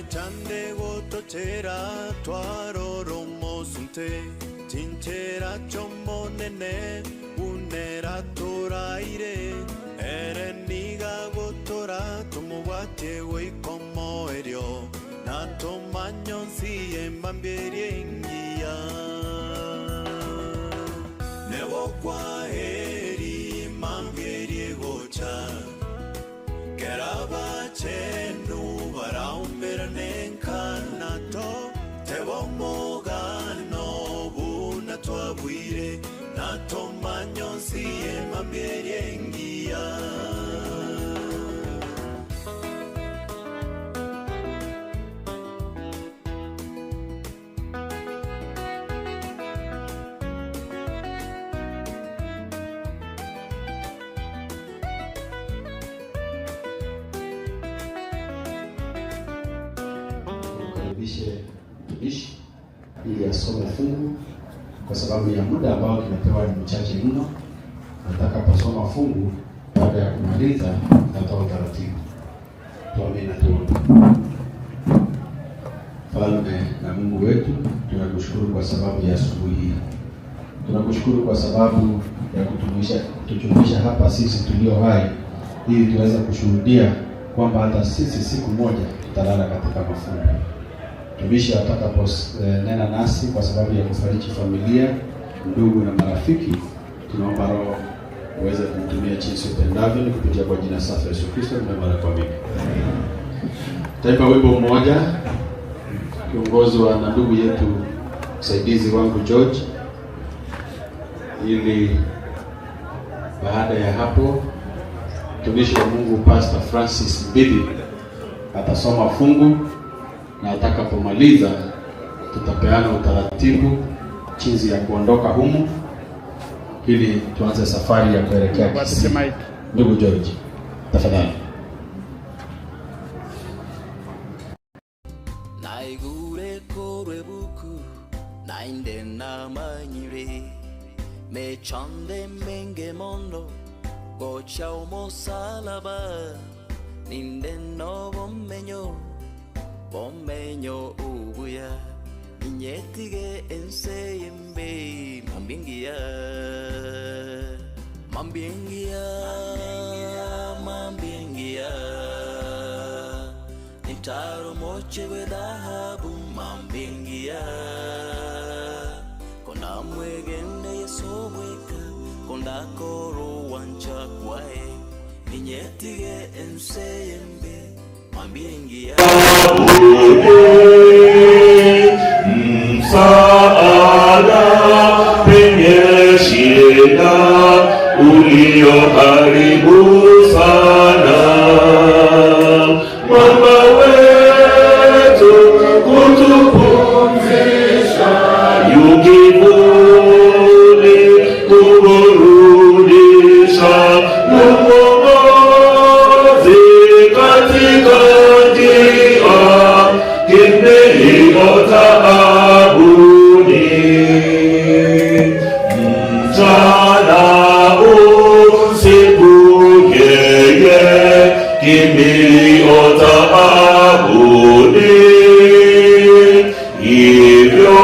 Mechande gotochera twaroromosunte chinchera chomonene unera toraire ere niga gotora tomobwate goikomoerio natomanyonsi embambierie engiya nebo kwaheri mambierie gocha kerabachenu baraumeranenka nato tebomogano buna twabwire natomanyonsi embambierie engiya. Mkaribishe mtumishi ili asome fungu. Kwa sababu ya muda ambao tumepewa ni mchache mno, natakaposoma fungu, baada ya kumaliza nitatoa utaratibu. Tuamini na tuombe. Mfalme na Mungu wetu, tunakushukuru kwa sababu ya asubuhi hii. Tunakushukuru kwa sababu ya kutujumisha hapa sisi tulio hai, ili tuweze kushuhudia kwamba hata sisi siku moja tutalala katika mafumbo. Mtumishi atakaponena nasi kwa sababu ya kufariji familia, ndugu na marafiki, tunaomba Roho uweze kumtumia jinsi upendavyo, ni kupitia kwa jina safi la Yesu Kristo tunaomba kuamini. Taimba wimbo mmoja kiongozwa na ndugu yetu msaidizi wangu George, ili baada ya hapo mtumishi wa Mungu Pastor Francis Mbidi atasoma fungu na atakapomaliza tutapeana utaratibu jinsi ya kuondoka humu ili tuanze safari ya kuelekea Kisii. Ndugu George, tafadhali. Naigure korwe buku nainde namanyire mechande menge mono gocha omosalaba ninde no bomenyo bomenyo ubuya inyetige ense yembe mambingia mambingia mambingia Nitaro moche we dhahabu mambingia kona mwegende Yesu mweka konda koro wancha kwae ninyetige ense yembe mambingia. Msaada penye shida ulio karibu sana, mwamba wetu kutupumzisha, yu kivuli kuburudisha, Mwokozi katika njia, kimbilio taabuni. Mchana usiku yeye kimbilio taabuni, hivyo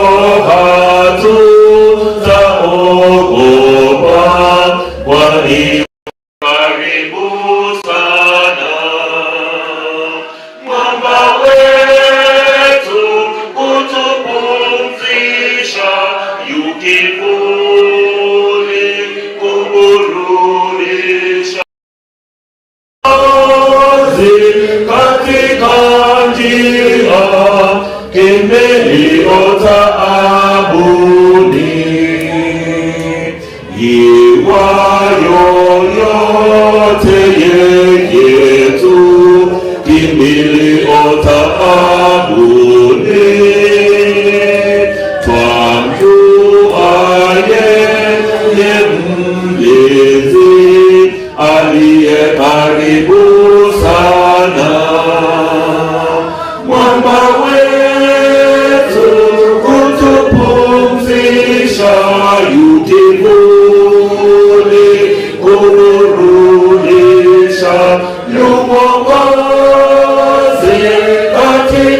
hatutaogopa, kwani karibu sana mwamba wetu kutupumzisha, yu kivuli kuburudisha katika njia, kimbilio taabuni, iwayo yote yetu, kimbilio taabuni, twamjua yeye mlinzi aliye karibu sana, mwamba wetu kutupumzisha, yu kivuli kuburudisha, yu Mwokozi katika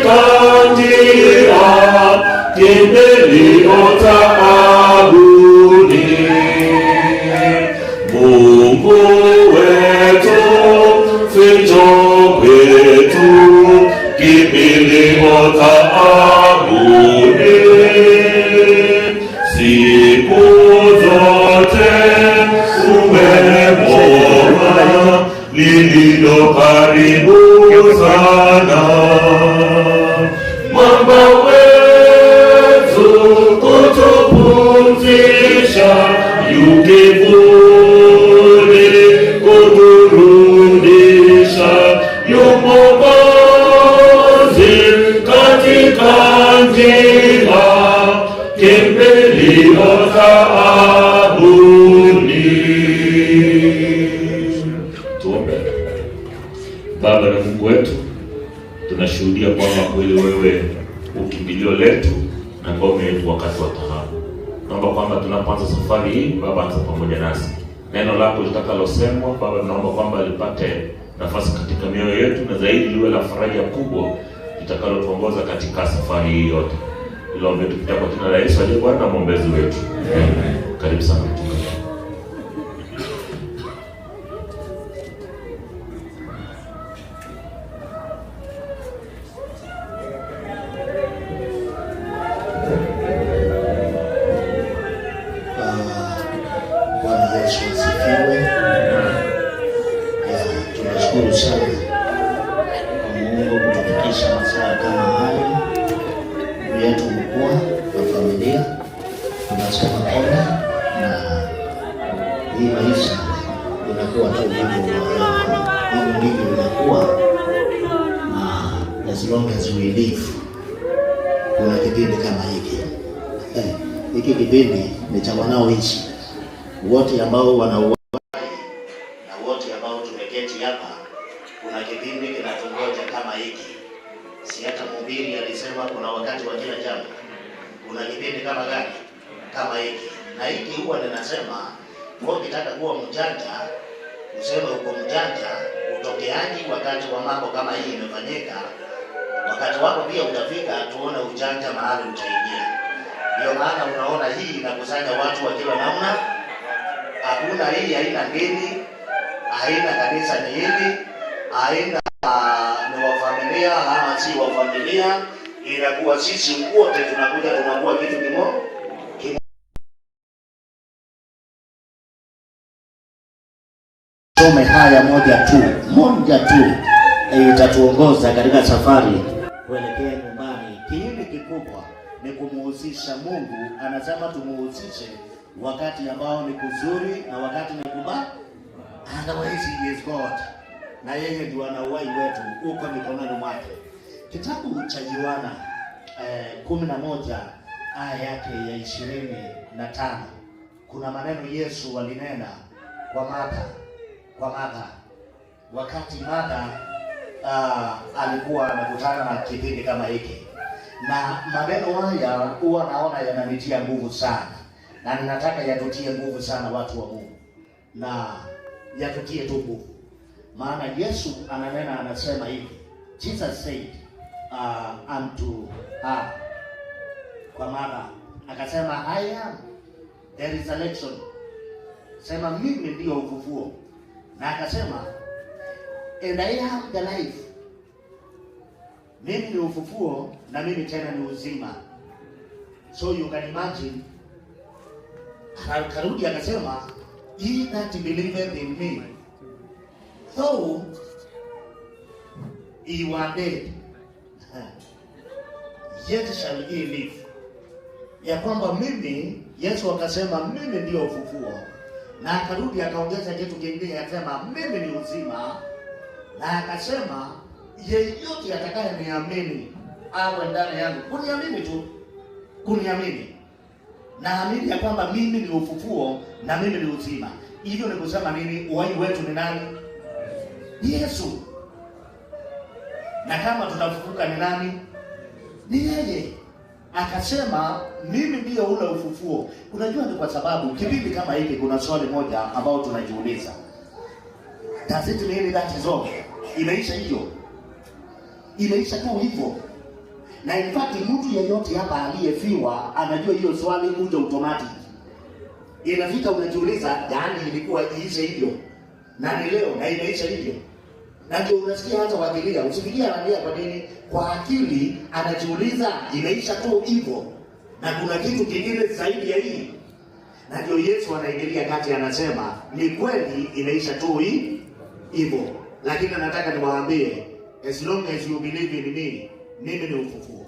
wetu, kimbilio taabuni. Siku zote uwe lililo karibu sana. Mwamba wetu kutupumzisha, yu kivuli kuturudisha, yu Mwokozi katika njia, kimbilio taabuni. Tuombe. Baba na Mungu wetu, tunashuhudia kwamba kweli wewe ukimbilio letu na ngome yetu wakati wa taabu. Naomba kwamba tunapoanza safari hii, Baba, anza pamoja nasi. Neno lako litakalosemwa, Baba, tunaomba kwamba lipate nafasi katika mioyo yetu, na zaidi liwe la faraja kubwa litakalotuongoza katika safari hii yote. Tuombe tukitia kwa jina la Yesu aliye Bwana na mwombezi wetu. Amen. Karibu sana mchungaji. Bwana Yesu asifiwe. Ya, tunashukuru sana kwa Mungu kutufikisha masaa kama haya. Ndugu yetu mkuu na familia, tunasema pole, na hii maisha inakuwa tu hivyo, hivyo ndivyo inakuwa, na as long as we live, kuna kipindi kama hiki. Hiki kipindi ni cha wanaoishi wote ambao wana uhai na wote ambao tumeketi hapa, kuna kipindi kinatungoja kama hiki. Si hata mhubiri alisema kuna wakati wa kila jambo. Kuna kipindi kama gani? Kama hiki. Na hiki huwa ninasema, wewe ukitaka kuwa mjanja, useme uko mjanja, utokeaji wakati wa mambo kama hii imefanyika, wakati wako pia utafika, tuone ujanja mahali utaingia. Ndio maana unaona hii inakusanya watu wa kila namna. Hakuna hii haina dini, haina kanisa ni hili, haina ni wa familia ama si wa familia. Inakuwa sisi wote tunakuja tunakuwa kitu kimoja. Some haya moja tu, moja tu itatuongoza katika safari kuelekea nyumbani. Kiini kikubwa ni kumuhusisha Mungu. Anasema tumuhusishe wakati ambao ni kuzuri na wakati ni kubaya. Otherwise he is God, na yeye ndio ana uhai wetu, uko mikononi mwake. Kitabu cha Yohana 11 aya yake ya 25 kuna maneno Yesu alinena kwa Martha wakati Martha alikuwa amekutana na kipindi kama hiki, na maneno haya huwa naona yananitia nguvu sana, na ninataka yatutie nguvu sana watu wa Mungu, na yatutie tu nguvu, maana Yesu ananena, anasema hivi, Jesus said unto her, kwa Martha akasema, "I am the resurrection," sema mimi ndio ufufuo, na akasema, "And I am the life," mimi ni ufufuo na mimi tena ni uzima. So you can imagine, akarudi akasema, "He that believeth in me, though he were dead, yet shall he live." Ya kwamba mimi, Yesu akasema mimi ndio ufufuo, na akarudi akaongeza kitu kingine akasema mimi ni uzima, na akasema yeyote atakayeniamini awe ndani yangu, kuniamini tu, kuniamini, naamini ya kwamba mimi ni ufufuo na mimi ni uzima. Hivyo ni kusema nini? Uhai wetu ni nani? Ni Yesu. Na kama tutafufuka ni nani? Ni yeye. Akasema mimi ndiyo ule ufufuo. Unajua ni kwa sababu kipindi kama hiki kuna swali moja ambao tunajiuliza. Does it mean that is all? Imeisha hiyo? Imeisha tu hivyo? Na in fact mtu yeyote hapa aliyefiwa anajua hiyo swali huja automatic. Inafika unajiuliza, yaani ilikuwa iishe hivyo? Na ni leo na imeisha hivyo. Na ndio unasikia hata wakilia, usifikie analia kwa nini? Kwa akili anajiuliza imeisha tu hivyo, na kuna kitu kingine zaidi ya hii. Na ndio Yesu anaingilia kati, anasema ni kweli imeisha tu hivyo, lakini nataka niwaambie, as long as you believe in me, mimi ni ufufuo.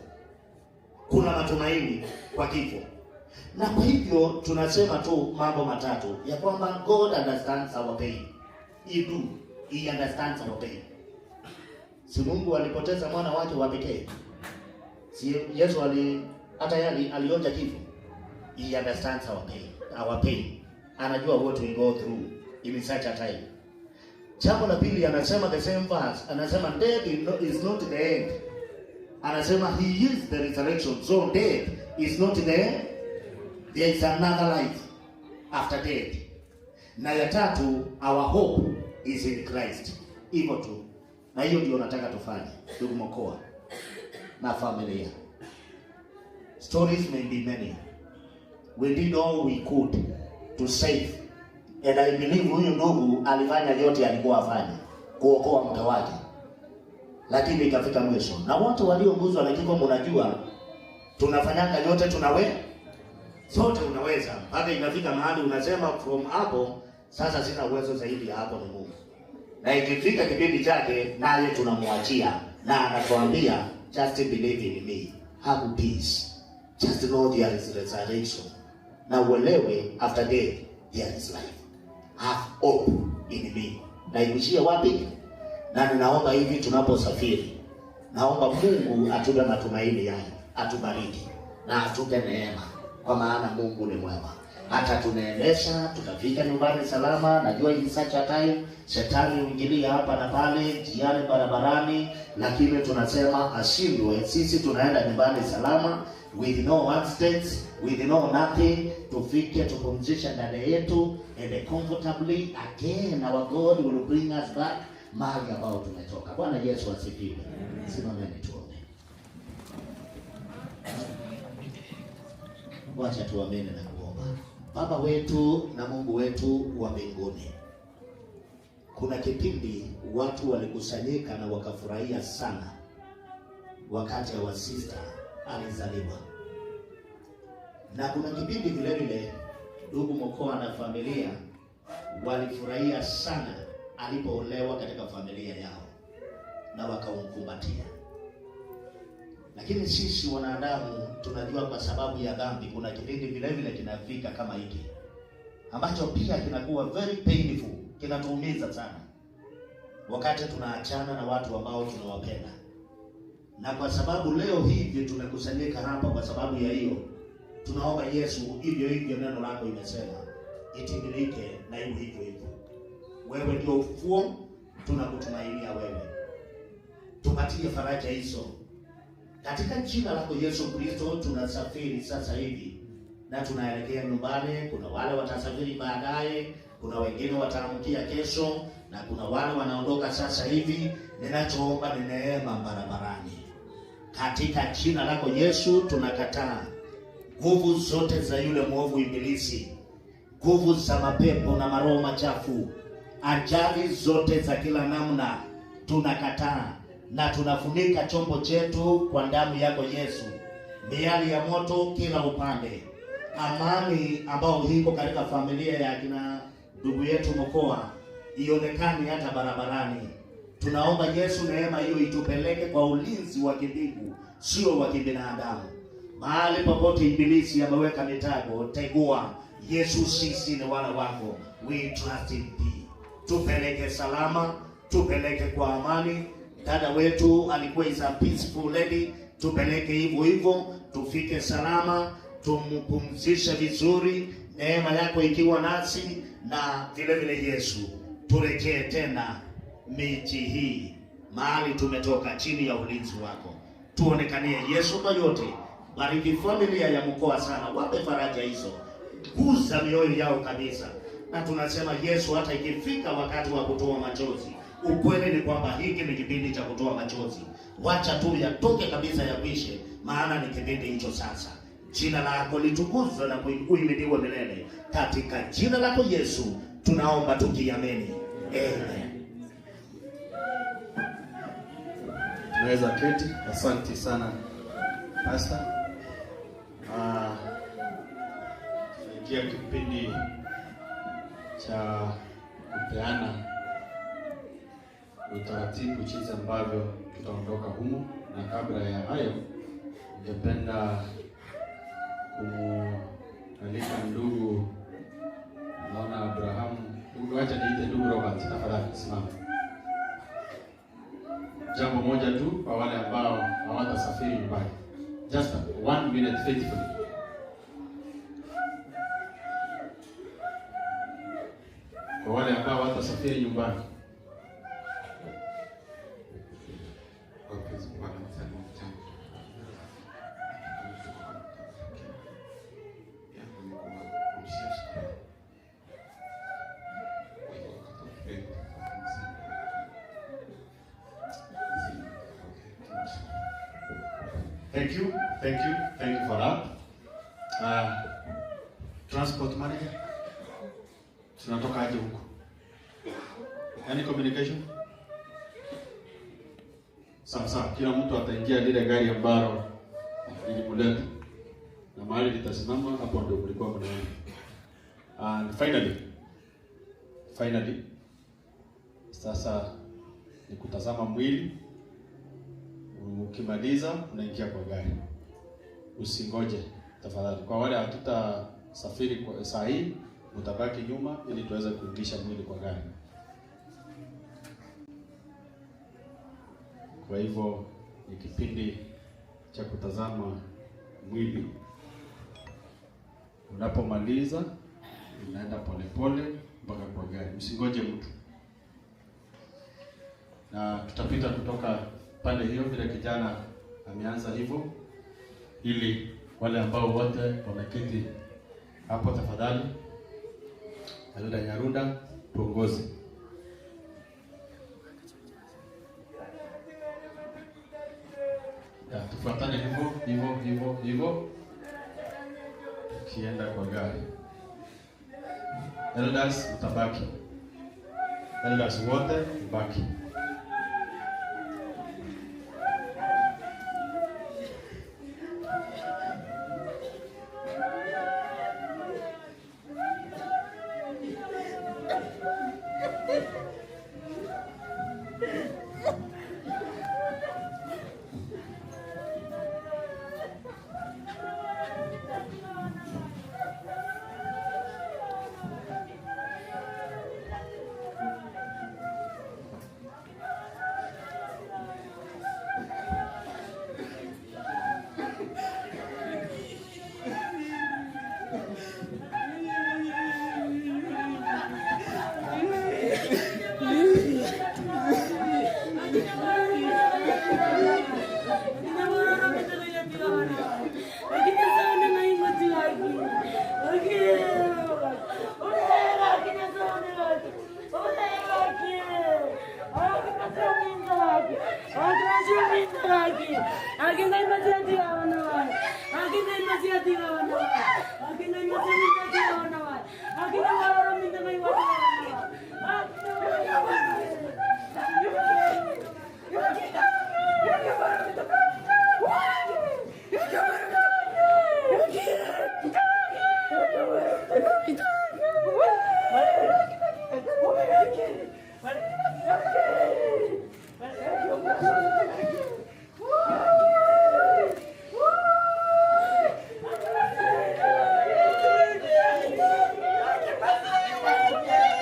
Kuna matumaini kwa kifo. Na kwa hivyo tunasema tu mambo matatu ya kwamba God understands our pain. He do. He understands our pain. Si Mungu alipoteza mwana wake wa pekee? Si Yesu hata yeye alionja kifo? He understands our pain. Our pain. Anajua what we go through in such a time. Jambo la pili anasema the same verse, anasema death is not the end. Anasema he is the resurrection. So death is not the end. There is another life after death. Na ya tatu, our hope is in Christ. Hivyo tu. Na hiyo ndio nataka tufanye, ndugu Mokoa na familia. Stories may be many. We did all we could to save. And I believe huyu ndugu alifanya yote alikuwa afanye kuokoa mke wake. Lakini ikafika mwisho. Na watu walioguzwa na kifo, mnajua tunafanyanga yote tunawe. Sote unaweza. Mpaka inafika mahali unasema from hapo sasa sina uwezo zaidi ya hapo, ni Mungu. Na ikifika kipindi chake naye tunamwachia na anatuambia just believe in me, have peace. Just know there is resurrection. Na uelewe after death there is life. Have hope in me. Na iishie wapi? Na ninaomba hivi tunaposafiri, naomba Mungu atupe matumaini yake, atubariki na atupe neema, kwa maana Mungu ni mwema. Hata tunaendesha tutafika nyumbani salama. Najua in such a time shetani huingilia hapa na pale, njiani, barabarani, lakini tunasema ashindwe. Sisi tunaenda nyumbani salama, with no accidents, with no nothing. Tufike tupumzishe ndani yetu, and comfortably again our God will bring us back mahali ambao tumetoka. Bwana Yesu asifiwe. Simameni tuombe. Wacha tuamini na kuomba. Baba wetu na Mungu wetu wa mbinguni, kuna kipindi watu walikusanyika na wakafurahia sana wakati wa sister alizaliwa. Na kuna kipindi vile vile ndugu Mokoa na familia walifurahia sana alipoolewa katika familia yao na wakamkumbatia. Lakini sisi wanadamu tunajua kwa sababu ya dhambi kuna kipindi vile vile kinafika kama hiki ambacho pia kinakuwa very painful, kinatuumiza sana wakati tunaachana na watu ambao tunawapenda. Na kwa sababu leo hivi tumekusanyika hapa kwa sababu ya hiyo, tunaomba Yesu, hivyo hivyo neno lako imesema itimilike na iwe hivyo hivyo. Wewe ndio ufufuo, tunakutumainia wewe. Tupatie faraja hizo. Katika jina lako Yesu Kristo tunasafiri sasa hivi na tunaelekea nyumbani. Kuna wale watasafiri baadaye, kuna wengine wataamkia kesho, na kuna wale wanaondoka sasa hivi. Ninachoomba ni neema barabarani. Katika jina lako Yesu tunakataa nguvu zote za yule mwovu ibilisi, nguvu za mapepo na maroho machafu, ajali zote za kila namna tunakataa, na tunafunika chombo chetu kwa damu yako Yesu, miali ya moto kila upande. Amani ambao iko katika familia ya kina ndugu yetu Mokoa ionekane hata barabarani. Tunaomba Yesu neema hiyo itupeleke kwa ulinzi wa kimbingu, sio wa kibinadamu. Mahali popote ibilisi ameweka mitego, tegua. Yesu, sisi ni wana wako, we trust in thee. Tupeleke salama, tupeleke kwa amani. Dada wetu alikuwa is a peaceful lady, tupeleke hivyo hivyo, tufike salama, tumpumzishe vizuri, neema yako ikiwa nasi, na vile vile Yesu turejee tena miji hii mahali tumetoka chini ya ulinzi wako. Tuonekanie Yesu kwa yote. Bariki familia ya Mkoa sana, wape faraja hizo, gusa mioyo yao kabisa. Na tunasema Yesu, hata ikifika wakati wa kutoa machozi, ukweli ni kwamba hiki ni kipindi cha kutoa machozi, wacha tu yatoke kabisa, yakwishe, maana ni kipindi hicho sasa. Jina lako litukuzwe na kuhimidiwa milele. Katika jina lako Yesu tunaomba tukiamini, amen. Tunaweza keti. Asante sana Pastor. Tunaingia kipindi cha kupeana utaratibu jinsi ambavyo tutaondoka humu, na kabla ya hayo ningependa kumualika ndugu, naona Abrahamu, ndugu, acha niite ndugu Robert, tafadhali simama. Jambo moja tu kwa wale ambao hawatasafiri nyumbani, just 1 minute faithfully. Kwa wale ambao hawatasafiri nyumbani, Thank you, thank you, thank you for that. Transport manager, tunatoka aje huko? Any communication? Sawa sawa, kila mtu ataingia lile gari ambalo lilimleta na mahali litasimama, hapo ndio mlikuwa mnaenda. And finally, sasa ni kutazama mwili. Ukimaliza unaingia kwa gari, usingoje tafadhali. Kwa wale hatutasafiri kwa saa hii, utabaki nyuma ili tuweze kuingisha mwili kwa gari. Kwa hivyo ni kipindi cha kutazama mwili. Unapomaliza unaenda polepole mpaka kwa gari, msingoje mtu. Na tutapita kutoka pande hiyo vile kijana ameanza hivyo, ili wale ambao wote wameketi hapo, tafadhali Elda Nyarunda tuongoze. Ya, tufuatane hivyo hivyo hivyo hivyo tukienda kwa gari. Elders mtabaki, elders wote mbaki. Yeah.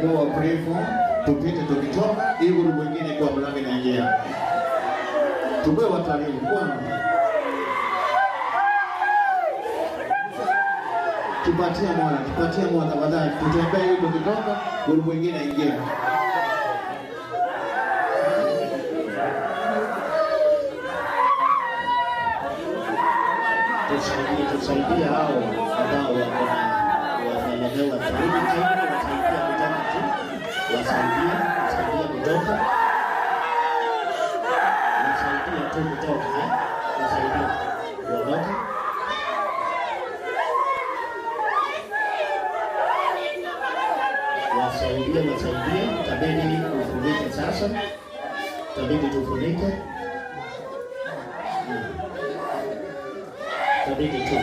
Go pray for. Tupite tukitoka, hii group mwingine kwa mlango inaingia. Tukue watalii kwanza. Tupatie mwana, tupatie mwana tafadhali. Tutembee hii tukitoka, group mwingine ingia. Tusaidie hao ambao wako na wamelemewa zaidi, wasaidia kutoka tu, wasaidia kutoka, wasaidia tu kutoka, wasaidia kuondoka. Wasaidie, wasaidie, itabidi ufunike sasa, itabidi tufunike. Itabidi tu.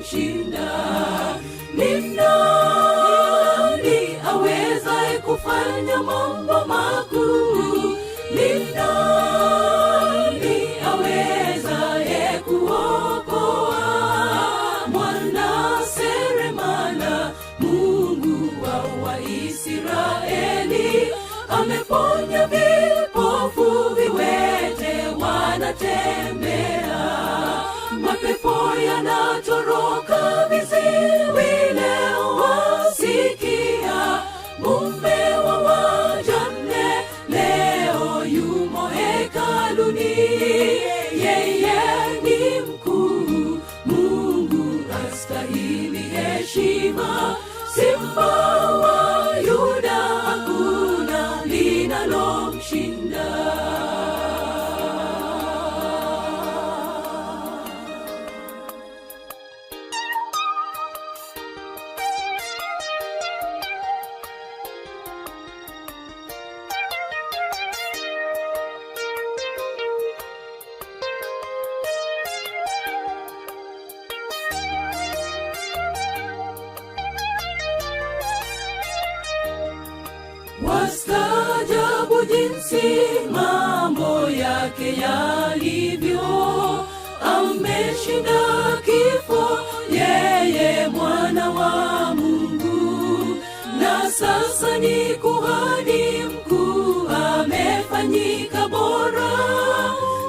Shinda. Ni nani awezaye kufanya mambo makuu? Ni nani awezaye kuokoa? Mwana seremala, Mungu wa Waisraeli, ameponya vipofu, viwete wanatembea, mapepo yanatoroka, viziwi leo wasikia, mume wa wajane leo yumo hekaluni. Yeye ni mkuu, Mungu astahili heshima, Simba wa Yuda hakuna linalomshinda. Wastaajabu jinsi mambo yake yalivyo, ameshinda kifo, yeye mwana wa Mungu, na sasa ni kuhani mkuu, amefanyika bora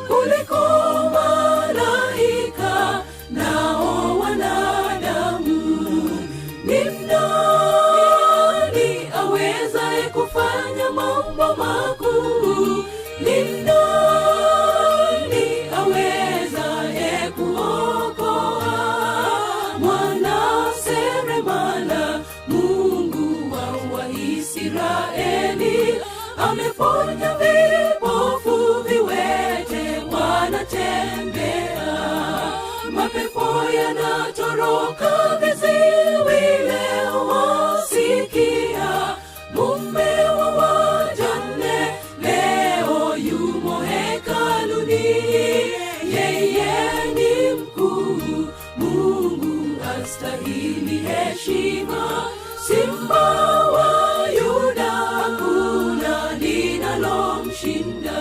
kuliko malaika nao wanadamu. Ni nani awezaye kufanya mambo makuu? Ni nani awezaye kuokoa? Mwana seremala, Mungu wa Waisraeli, ameponya vipofu, viwete wanatembea, mapepo yanatoroka, viziwi leo wasikia, mume wa wajane leo yumo hekaluni. Yeye ni mkuu, Mungu astahili heshima, Simba wa Yuda hakuna linalomshinda.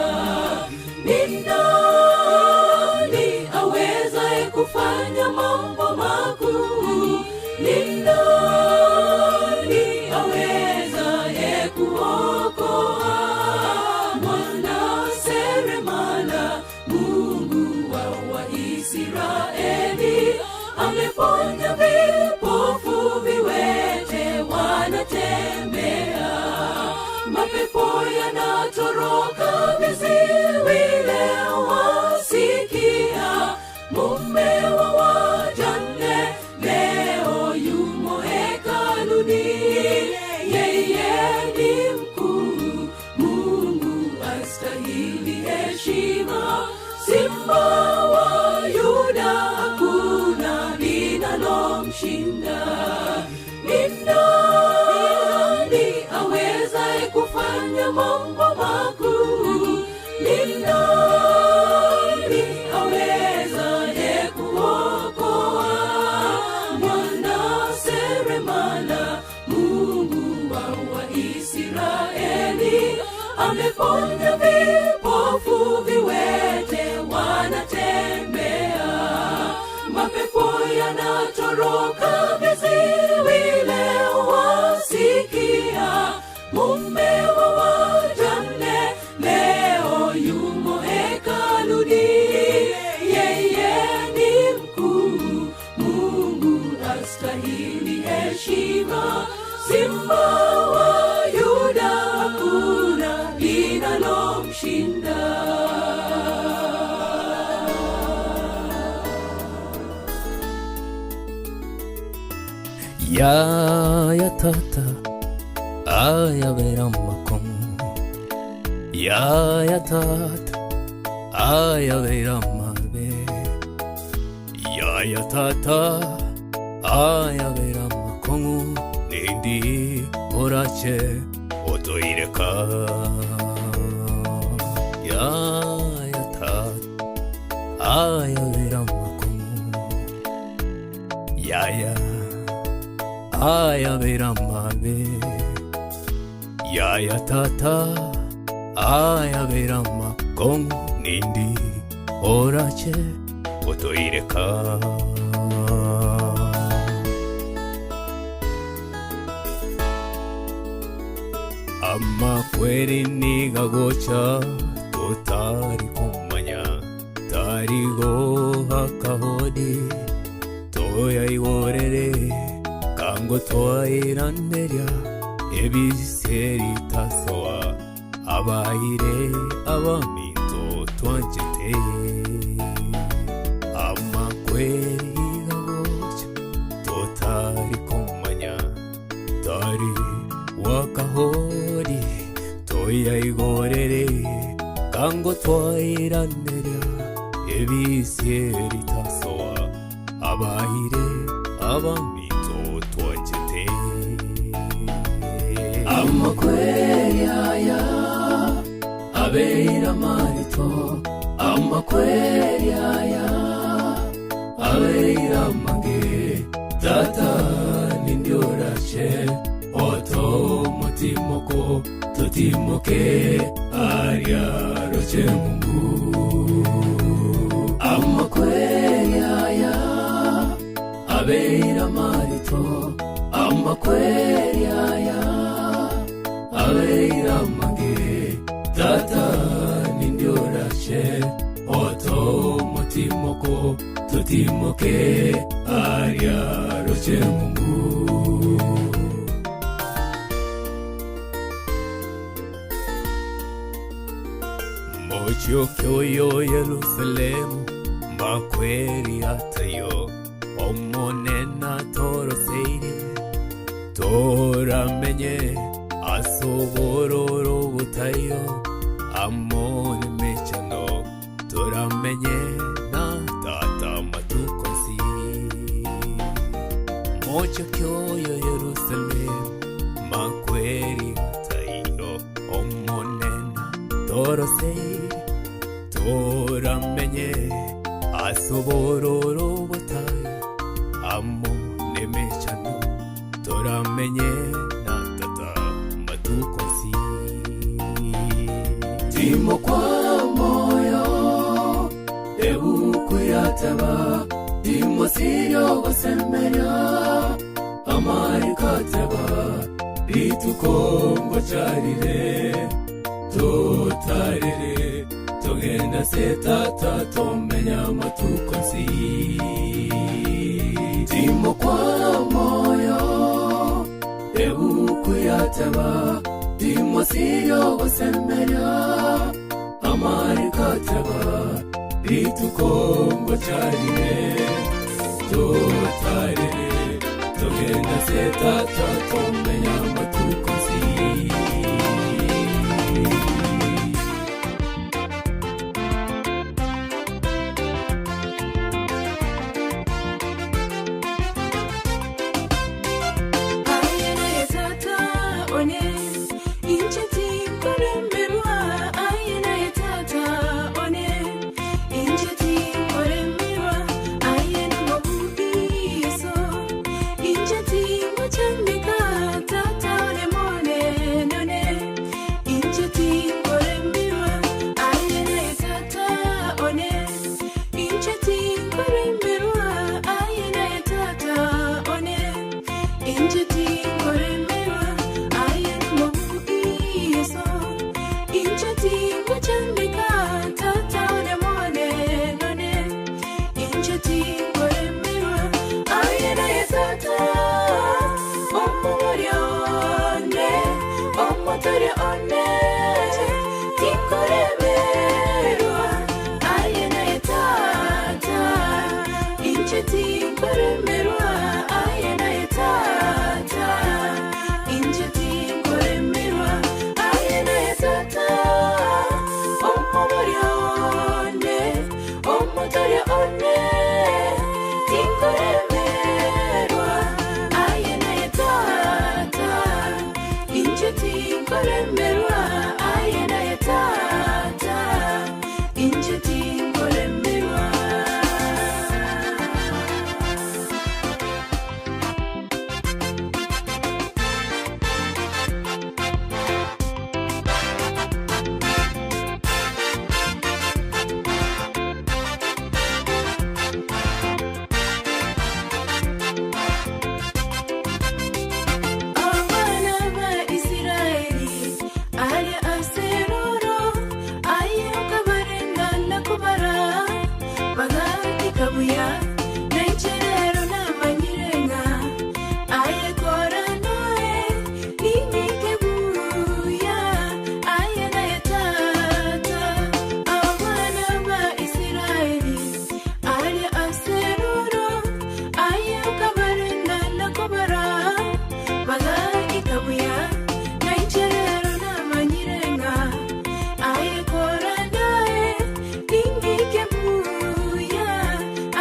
Ni nani awezaye kufanya mambo makuu? Ni nani awezaye kuokoa? Mwana seremala, Mungu wa Waisraeli, ameponya vipofu, viwete wanatembea, mapepo yanatoroka, viziwi leo Ameponya vipofu, viwete wanatembea, mapepo yanatoroka, viziwi leo wasikia. Mume wa wajane leo yumo hekaluni, yeye ni mkuu, Mungu astahili heshima. Simba wa Yuda, hakuna linalomshinda. Yaya tata ayabera makomo, yaya tata ayabera mabe, yaya tata ayabera makomo, nindi orache otoireka. Yaya tata ayabera makomo, yaya ayabera mabe, yaya tata ayabera makongo, nindi orache otoireka. Amakweri nigagocha totari kumanya, tarigo hakahodi toyaigorere, kango twairanderia ebiseri tasoa, abaire abaminto twanjete. Amakweri gagocha totari kumanya, tari wakahori toyaigorere, kango twairanderia ebiseri tasoa, abaire abaminto twanjete. Amakweri aya abeira marito, amakweri aya abeira mange, tata nindiorache oto mutimoko totimoke aria roche Mungu. Amakweri aya abeira marito, amakweri aya abeira mange, tata nindiorache oto mutimoko totimoke aria roche Mungu. Mochokyoyo Yerusalemu makweri atayo, omonena toroseire, toramenye asobororo butayo, amone mechano toramenye na tata matukosi. Mochokyoyo Yerusalemu makweri atayo, omonena toroseire, toramenye asobororo butayo, amone mechano toramenye na tata matukosi. Timo kwa moyo ebukuyataba, timo sirio gosemeria amarikateba, ritukongo charire totarire, togenda se tata tomenya matukosi. Timo kwa moyo ebukuyateba, timo sirio gosemeria amarikateba, ritukongo charire totarire, togenda se tata tomenya matukosi. Incheti machandika. Omotore one tinkoremerwa aye naye tata inche tinkoremerwa aye naye tata inche tinkoremerwa aye naye tata omobori one omotore one tinkoremerwa aye naye tata inche tinkoremerwa aye naye tata inche tinkoremerwa. Abana ba Isiraeli ali aseroro aye okabarengana kubara bagati kabuya nencherero namanyirenga aye koranoe ninikebuya aye naye tata. Abana ba Isiraeli ali aseroro aye okabarengana kubara bagati kabuya nencherero namanyirenga aye koranae ninikebuya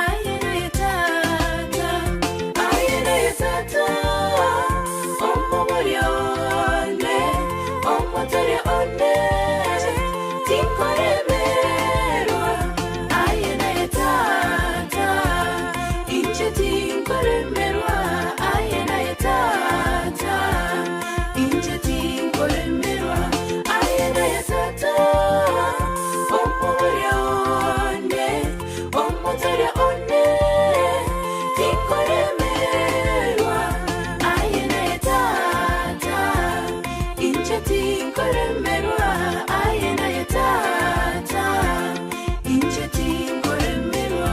aye naye tata aye naye tata omobori one omotore one tinkoremerwa aye naye tata inche tinkoremerwa aye naye tata inche tinkoremerwa aye naye tata omobori one omotore one tinkoremerwa aye naye tata inche tinkoremerwa aye naye tata inche tinkoremerwa.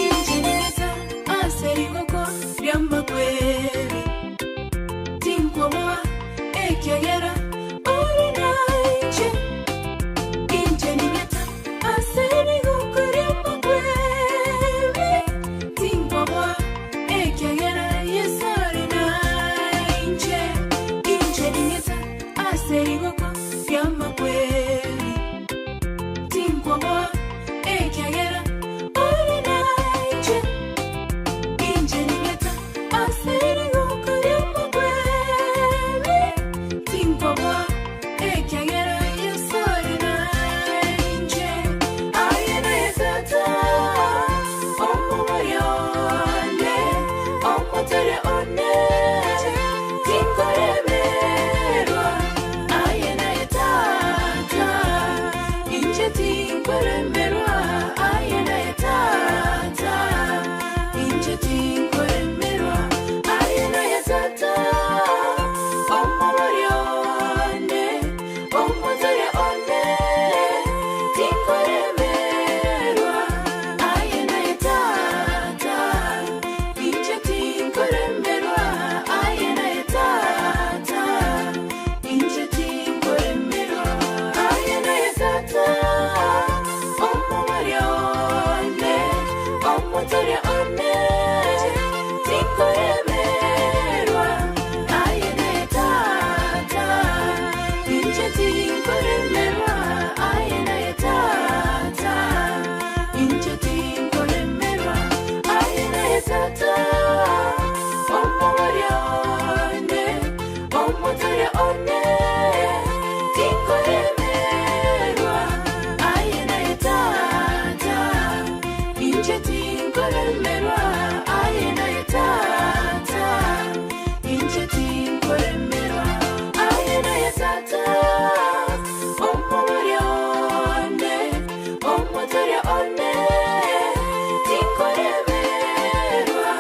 Injinigeta aserigoko ryamakweri tinkoboa ekyagera ori naiche Injinigeta aserigoko ryamakweri tinkoboa ekyagera Yesu ori naiche Injinigeta aserigoko ryamakweri tinkoboa ekyagera ori naiche Injenigeta aserigoko ryamakweri tinkoboa ekyagera Yesu ori naiche aye naye tata omobori one omotore one tinkoremerwa aye naye tata inche tinkoremerwa aye naye tata inche tinkoremerwa aye naye tata omobori one omotore one tinkoremerwa aye naye tata inche tinkoremerwa aye naye tata inche tinkoremerwa aye naye tata omobori one omotore one tinkoremerwa aye naye tata inche tinkoremerwa aye naye tata inche tinkoremerwa aye naye tata omobori one omotore one tinkoremerwa aye naye tata inche tinkoremerwa aye naye tata inche tinkoremerwa aye naye tata omobori one omotore one tinkoremerwa.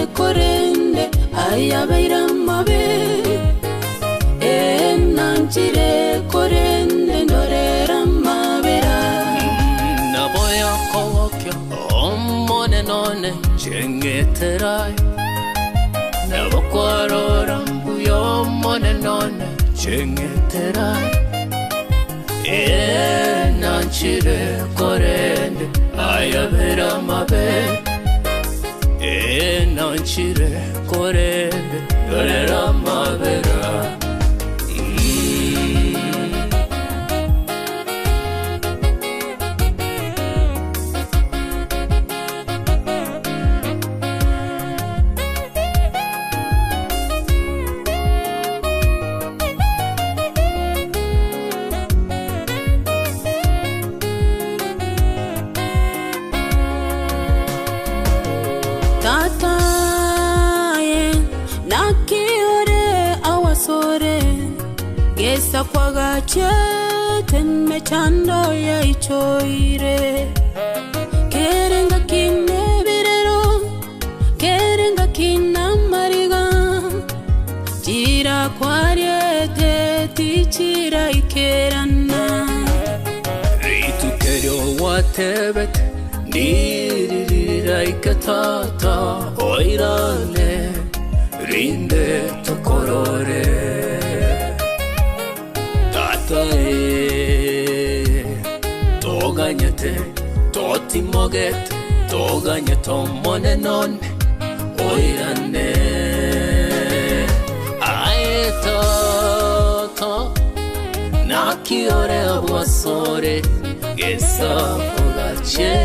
Korende ayabeira mabe Enanchire korende ndorera mabera Naboya kowokyo omone none chengeterai Nabokwarora mbuyo omone none chengeterai Enanchire korende ayabera mabe Enanchire korende ndorera mabera. Tataye nakiore awasore gesa kwagache temechando ya ichoire kerenga kinebirero kerenga kinamariga jira kwariete tichira ikerana Ritukerio watebet Niriraika tata oirane rinde tokorore Tata e toganyete totimogete toganyete omone none oirane Ae tata nakiore abwasore gesa kogache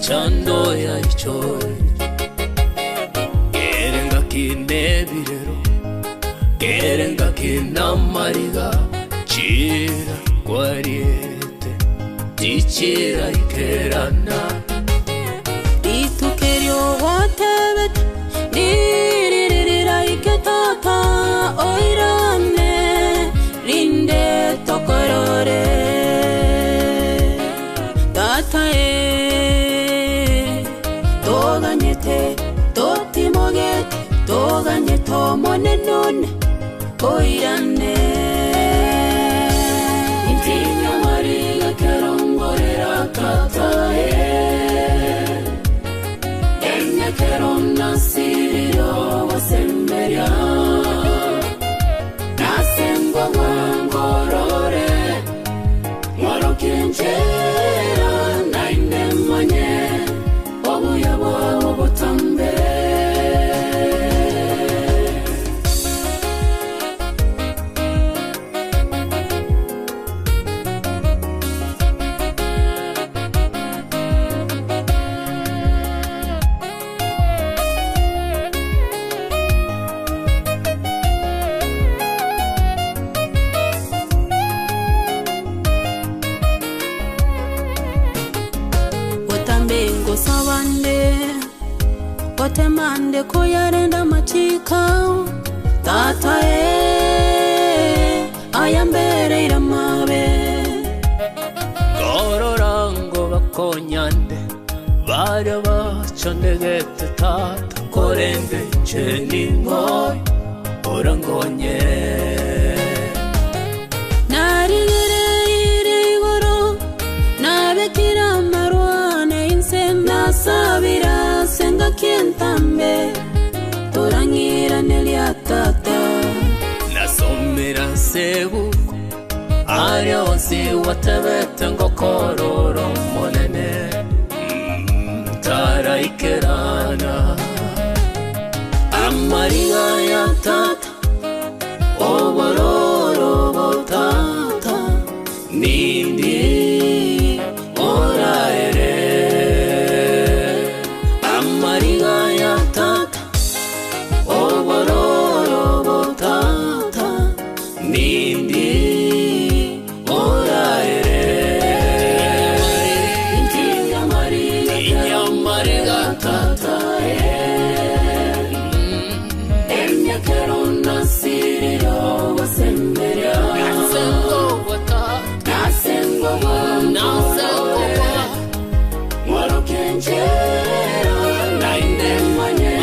Chando ya ichoi Kerenga kinebirero Kerenga kinamariga Chira kwariete Tichira ikerana Ritukerio watebet Niririra iketata Oirane Rinde tokorore Tata e Toganyete, totimogete, toganyete omone none, oirane. Intinya mariga kerongorera tatae, enya kerona siriro wasemberia, nasengwa wangorore, ngorokenjera nainemanye. Otambengo sabande Otemande koyarenda machika Tata e ayambere iramabe Kororango bakonyande Barya bachondegete tata Korende cheningoy orangonye Narigere irigoro Nabekira marwane inse Nasabira senga kientambe Torangira nelia tata Nasomera sebuko Arya onsi watebete ngokororo monene Taraikerana Amariga ya tata Obororo botata Nindi oraere Amariga ya tata Obororo botata Nindi oraere Intinya mariga tata Enya kerona siriro wasemberia Nasengo wa Ngorokenjera naindemanye.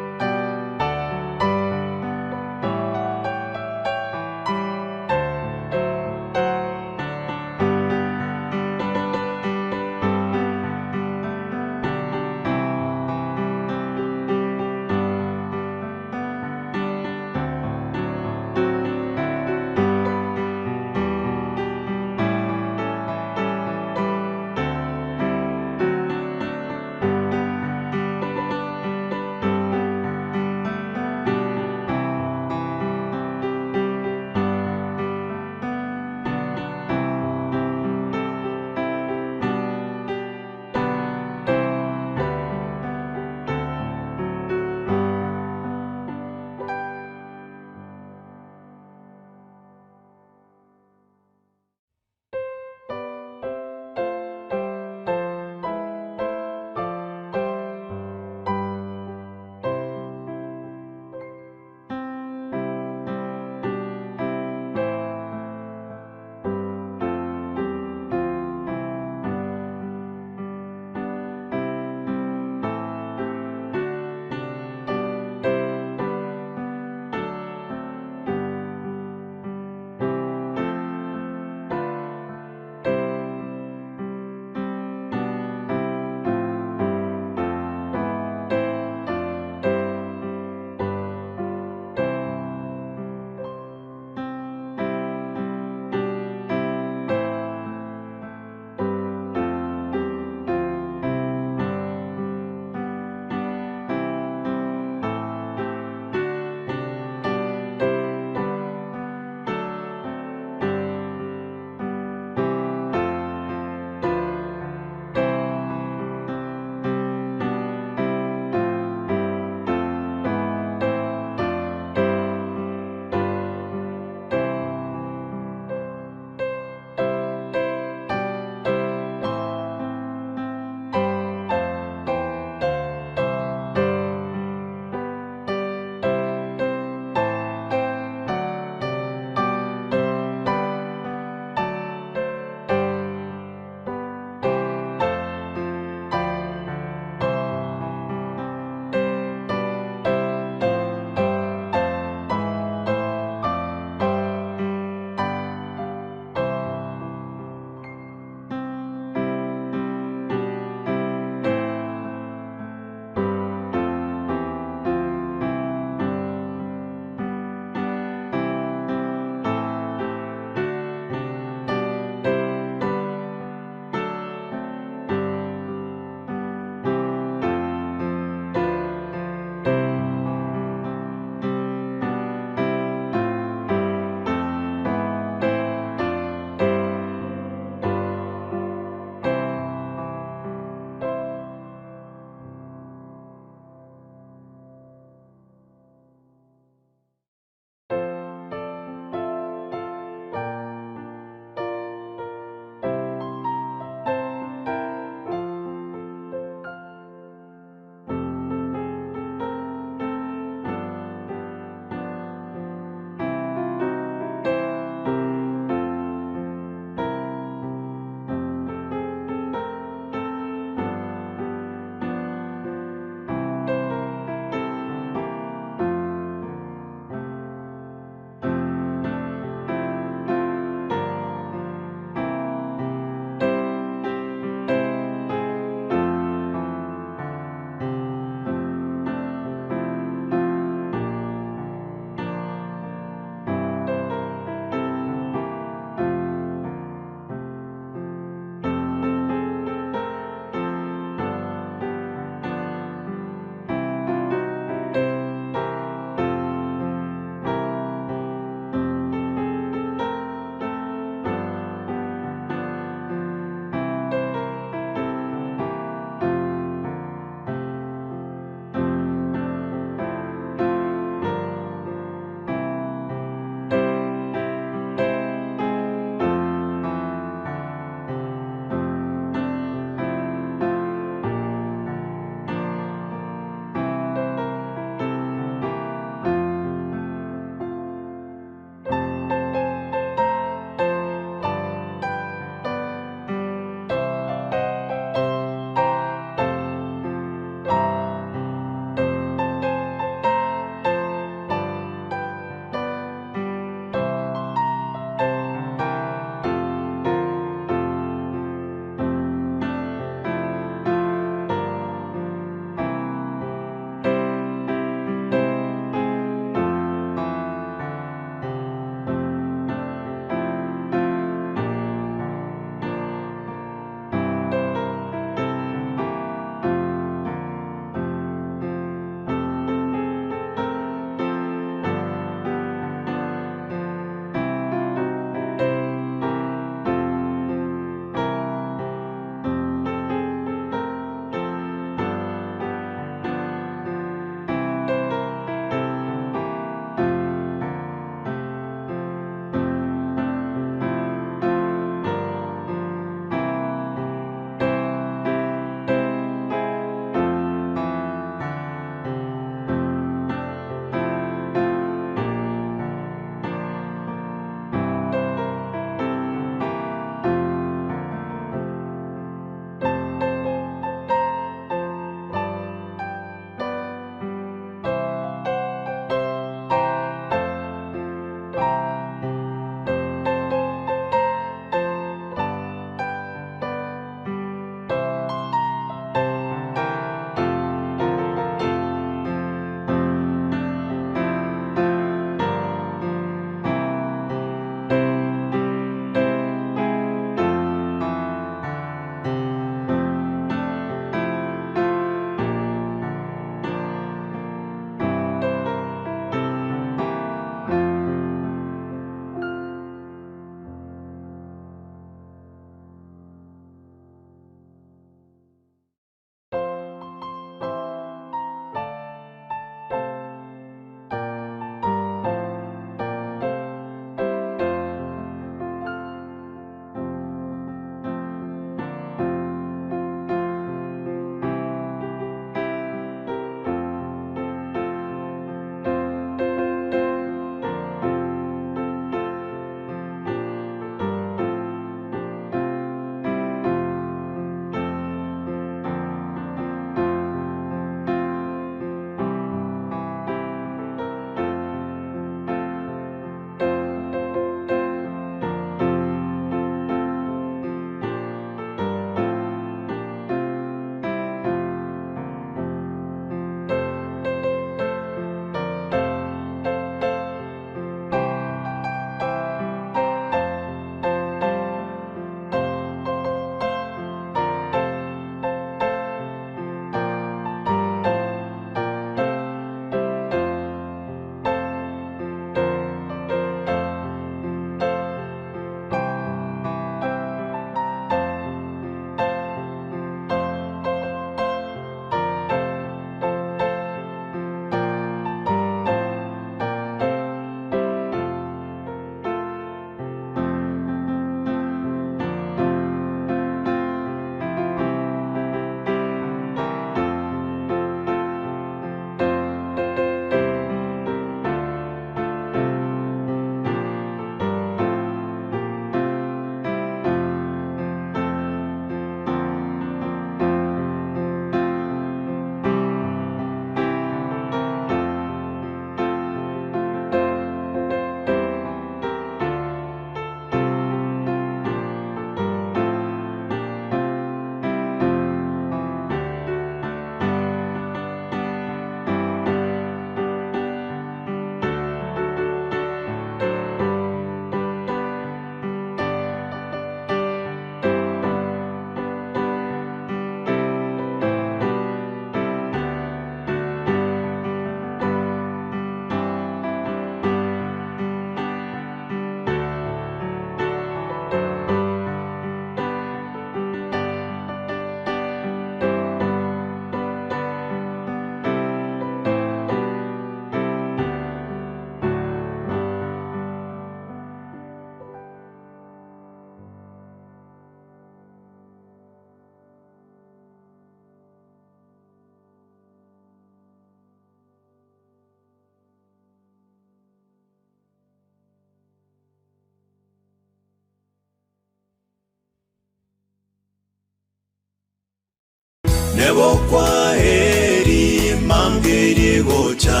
Nebo kwa heri mambiri gocha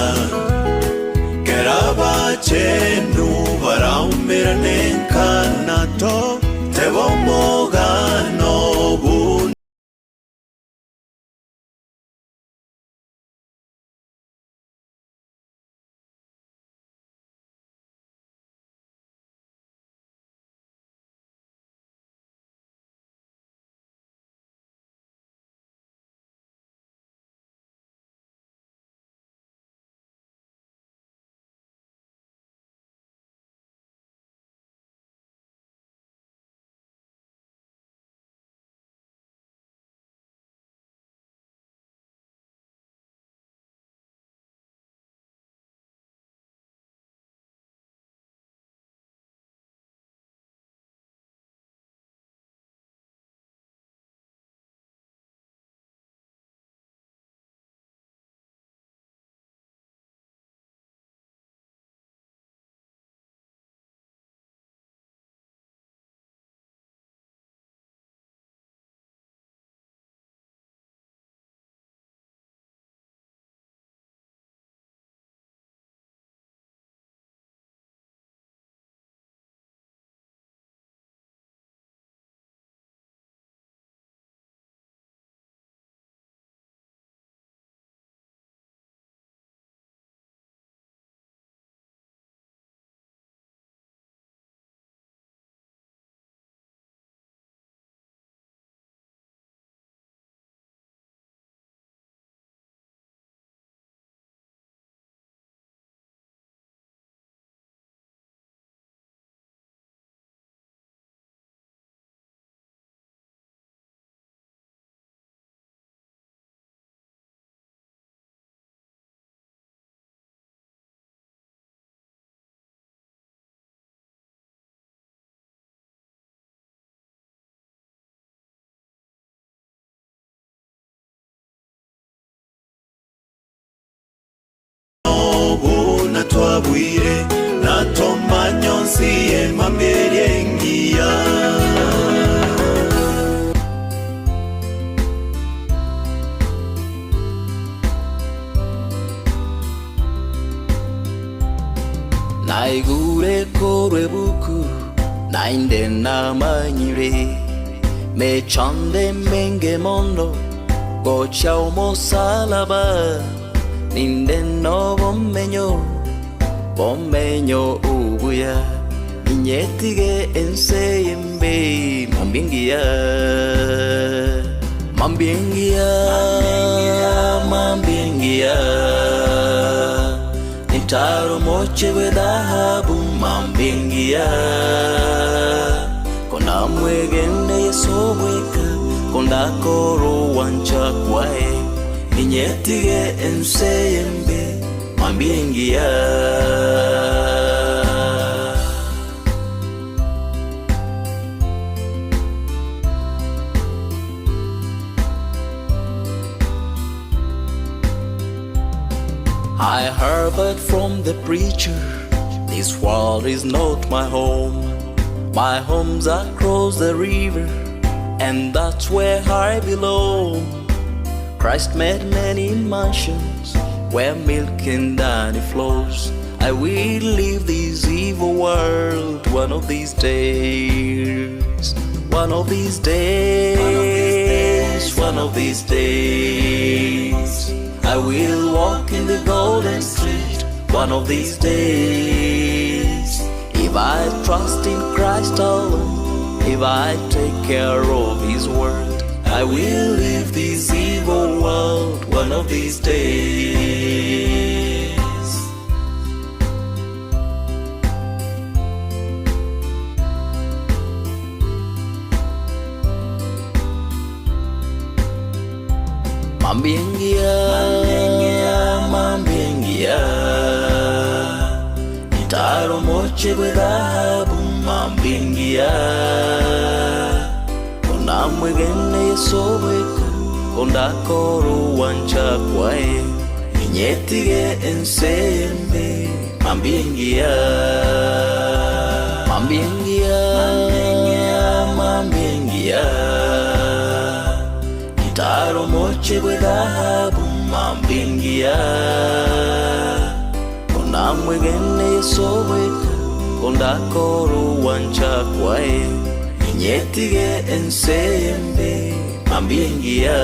Keraba chenu baraumira nenkanato Tebo mogano bu Twabwire natomanyonsi emamberyengiya. Naigure korwe buku nainde namanyire mechande menge mono gocha omosalaba ninde no bomenyo bomenyo ubuya inyetige ense yembe mambingia mambingia mambingia nitaro moche we dhahabu mambingia kona mwegende Yesu bweka konda koro wancha kwae ninyetige ense yembe mambingia. I heard from the preacher, this world is not my home. My home's across the river, and that's where I belong. Christ made many mansions where milk and honey flows. I will leave this evil world one of these days. One of these days, one of these days. I will walk in the golden street one of these days. If I trust in Christ alone, if I take care of His word, I will leave this evil world one of these days. Mambingia, mambingia, nitaro moche gwe dhahabu mambingia, kona mwegene Yesu bweka konda koro wancha kwae ninyetige ensembe mambingia, mambingia, mambingia, nitaro moche Amache bwe dhahabu mambingia Onamwegene yesobweka Kondakoro wancha kwae Inyetige ensembe mambingia.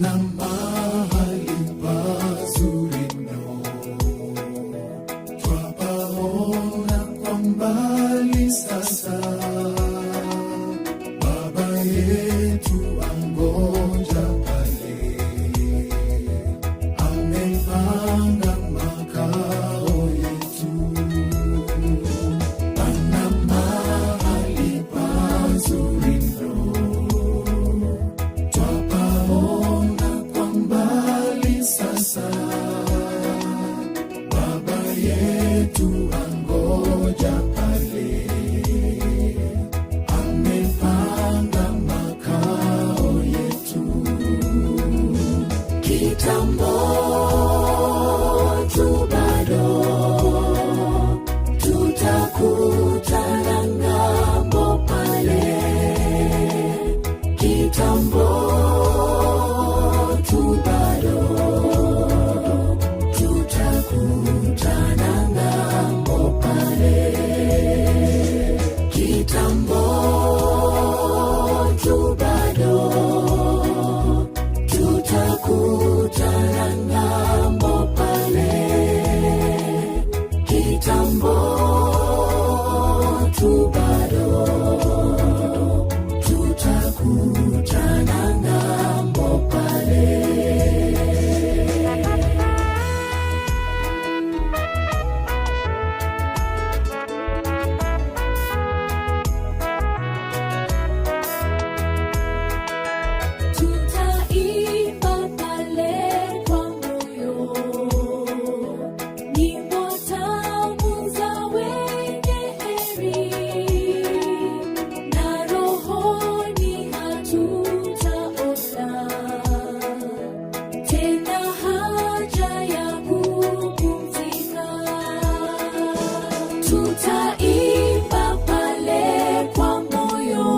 Na mahali pazuri mno, twapaona kwa mbali sasa. Baba yetu angoja pale, amepanga makao yetu. Pana mahali pazuri mno, twapaona kwa mbali sasa. Baba yetu angoja pale, amepanga makao yetu. Kitambo tu bado tutakutana ng'ambo pale. Kitambo tu bado tutakutana ng'ambo pale. Kitambo tu bado tutakutana ng'ambo pale. Kitambo tu bado tutakutana ng'ambo pale. Tutaimba pale kwa moyo, nyimbo tamu za wenye heri, na rohoni hatutaona tena haja ya kupumzika. Tutaimba pale kwa moyo,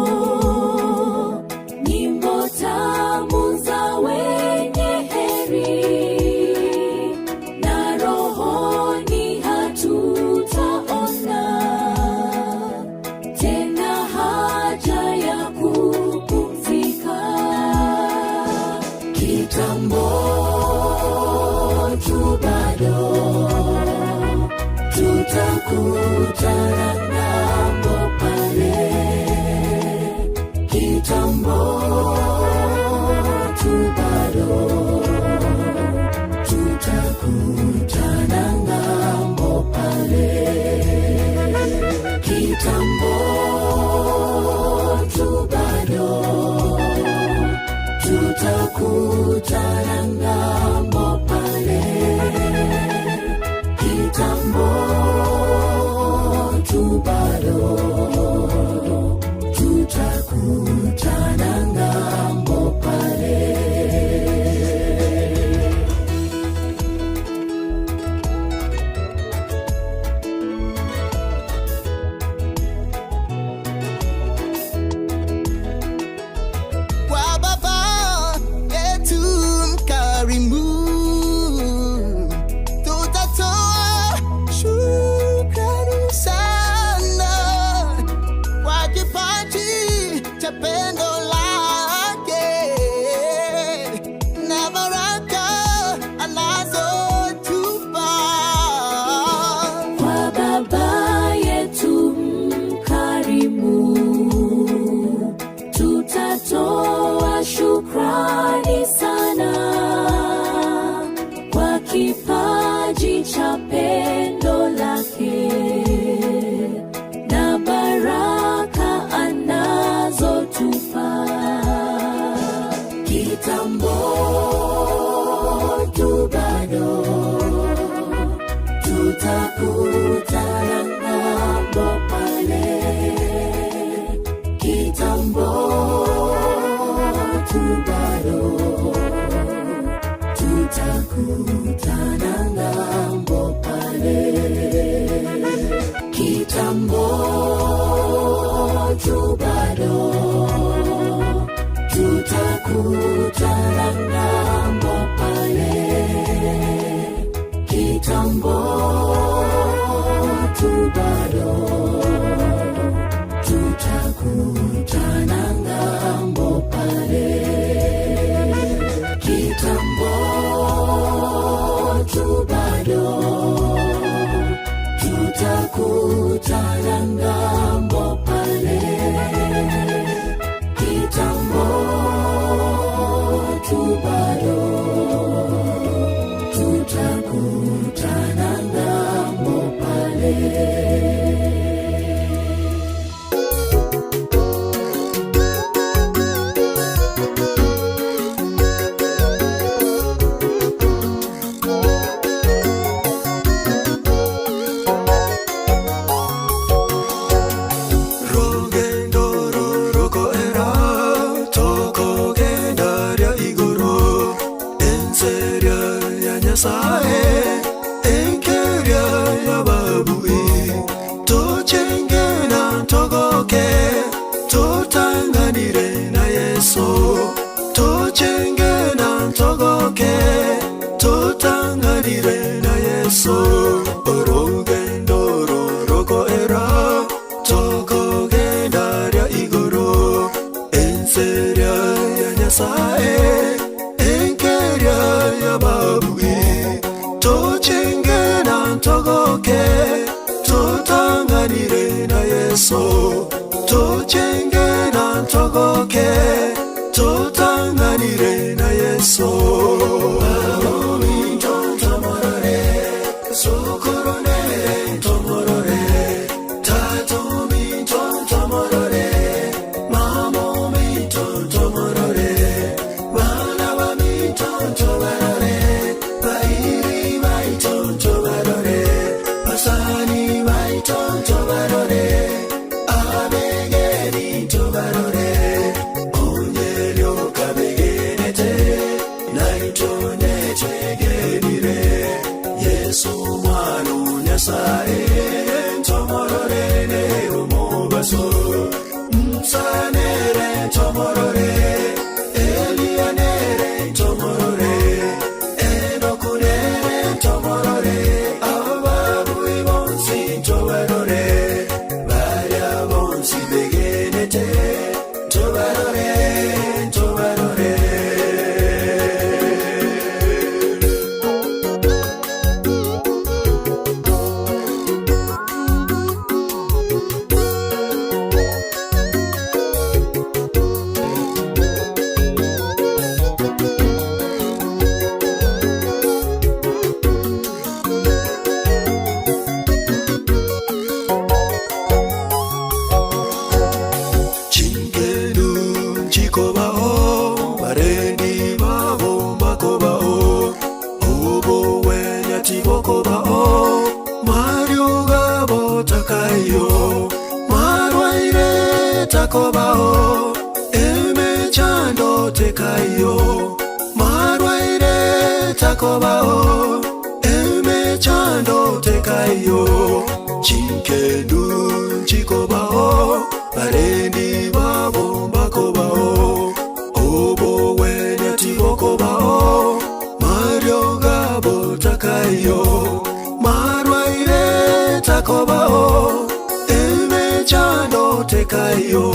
nyimbo tamu za wenye heri, na rohoni hatutaona tena haja ya kupumzika. Kitambo tu bado tutakutana ng'ambo pale. Kitambo tu bado tutakutana ng'ambo pale. Kitambo tu bado tutakutana ng'ambo pale. Kitambo tu bado tutakutana ng'ambo pale. Kwa Baba yetu mkarimu, tutatoa shukrani sana kwa kipaji cha pendo lake na baraka anazotupa. Kwa Baba yetu mkarimu, tutatoa shukrani sana kwa kipaji cha pendo lake na baraka anazotupa. Kitambo tu bado tutakutana ng'ambo pale. Kitambo tu bado tutakutana ng'ambo pale. Kitambo tu bado tu bado tutakutana ng'ambo pale. Kitambo tu bado tutakutana ng'ambo pale. Rugendo rurukoera tokogenda rya iguru enseria ya Nyasaye enkeria ya babui tochenge na togoke totanganire na Yesu tochenge na togoke totanganire na Yesu orugendo rurukoera tokogenda rya iguru enseria ya Nyasaye enkeria ya babui tochenge na togoke totanganire na Yesu tochenge na togoke totanganire na Yesu sokorone tomorore tato mi tomorore mamo mi tomorore bana ba mi tomarore bairi bai tomarore basani bai tomarore abegeri tomarore onyelyo kabegenete naitone tegerire Yesu mwana Nyasaye tomorore ne umubaso msanere tomorore Elianere tomorore Enokunere tomorore Ababui bonsi tobarore Baria bonsi begenete Tobarore, tobarore. Chinkelu chikobao barendi babo makobao obo wenya tibokobao mario gabo takayo marwaire takobao emechando tekayo marwaire takobao emechando tekayo chinkendu chikobao barendi babo bakobao obo wenya tibokobao mario gabo takayo marwaire takobao emechando tekayo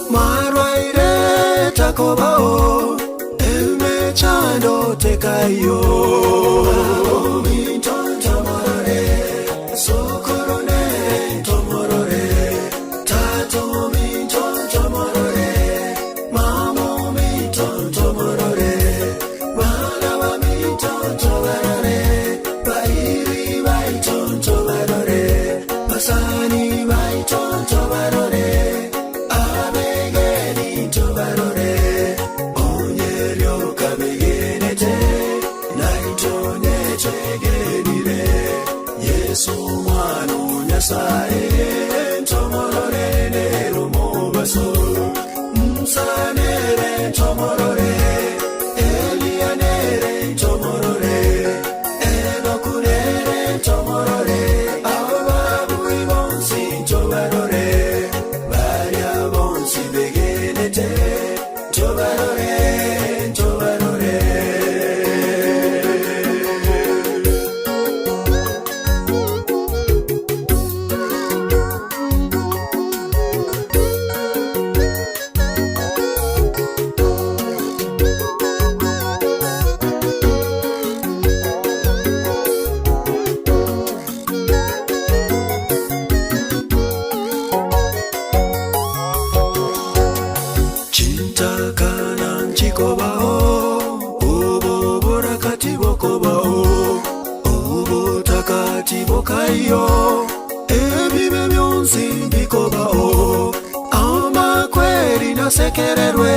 marwaire takobao emechando tekayo sokorone tomorore tato mi tomorore mamo mi tomorore bana ba mi tomarore bairi bai tomarore basani bai tomarore abegeni tomarore onyelyo kabegenete naitone tegerire Yesu mwana Nyasaye tomorore nerumobaso msanere tomorore Elianere tomorore Enokunere tomorore Ababui bonsi tobarore Baria bonsi begenete Tobarore, tobarore. bokaiyo ebibe byonsi bikobao amakweri nasekererwe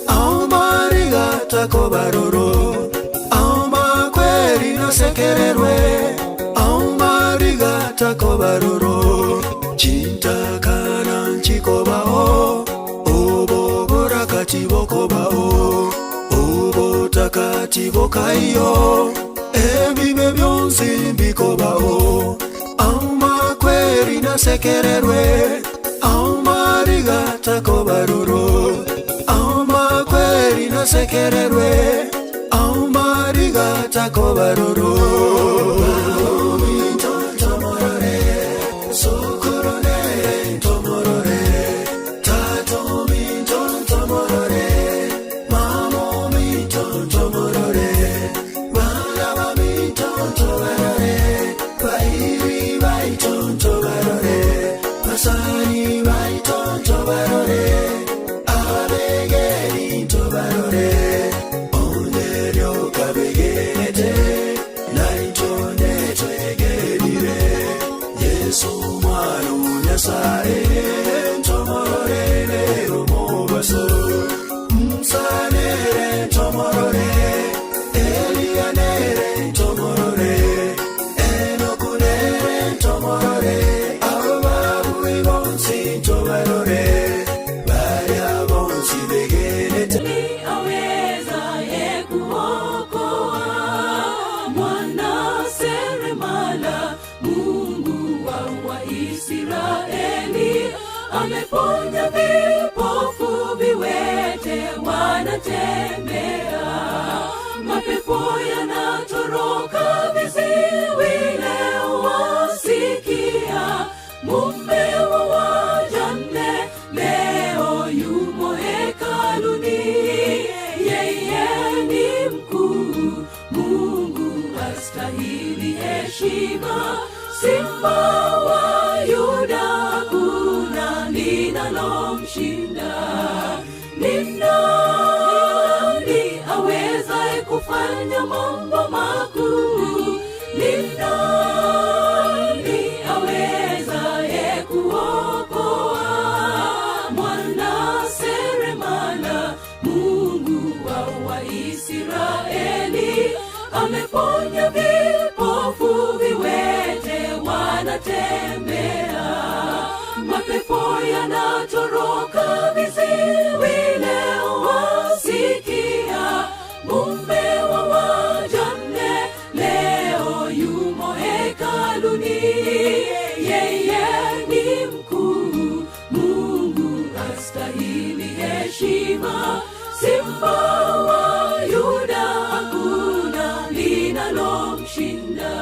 amariga kobaroro amakweri nasekererwe amariga kobaroro chintakana nchikobao oboboraka chibokobao obotaka chibokaiyo ebibe byonsi bikobao amakweri nasekererwe amariga kobaroro amakweri nasekererwe amariga kobaroro Ameponya vipofu, viwete wanatembea, mapepo yanatoroka, viziwi leo wasikia. Mume wa wajane leo yumo hekaluni, yeye ni mkuu, Mungu astahili heshima. Simba wa Yuda hakuna linalomshinda. Ni nani awezaye kufanya mambo makuu? Ni nani awezaye kuokoa? Mwana seremala, Mungu wa Waisraeli, ameponya vipofu, viwete wanatembea, mapepo yanatoroka, viziwi leo wasikia. Mume wa wajane leo yumo hekaluni, yeye ni mkuu, Mungu astahili heshima. Simba wa Yuda hakuna linalomshinda.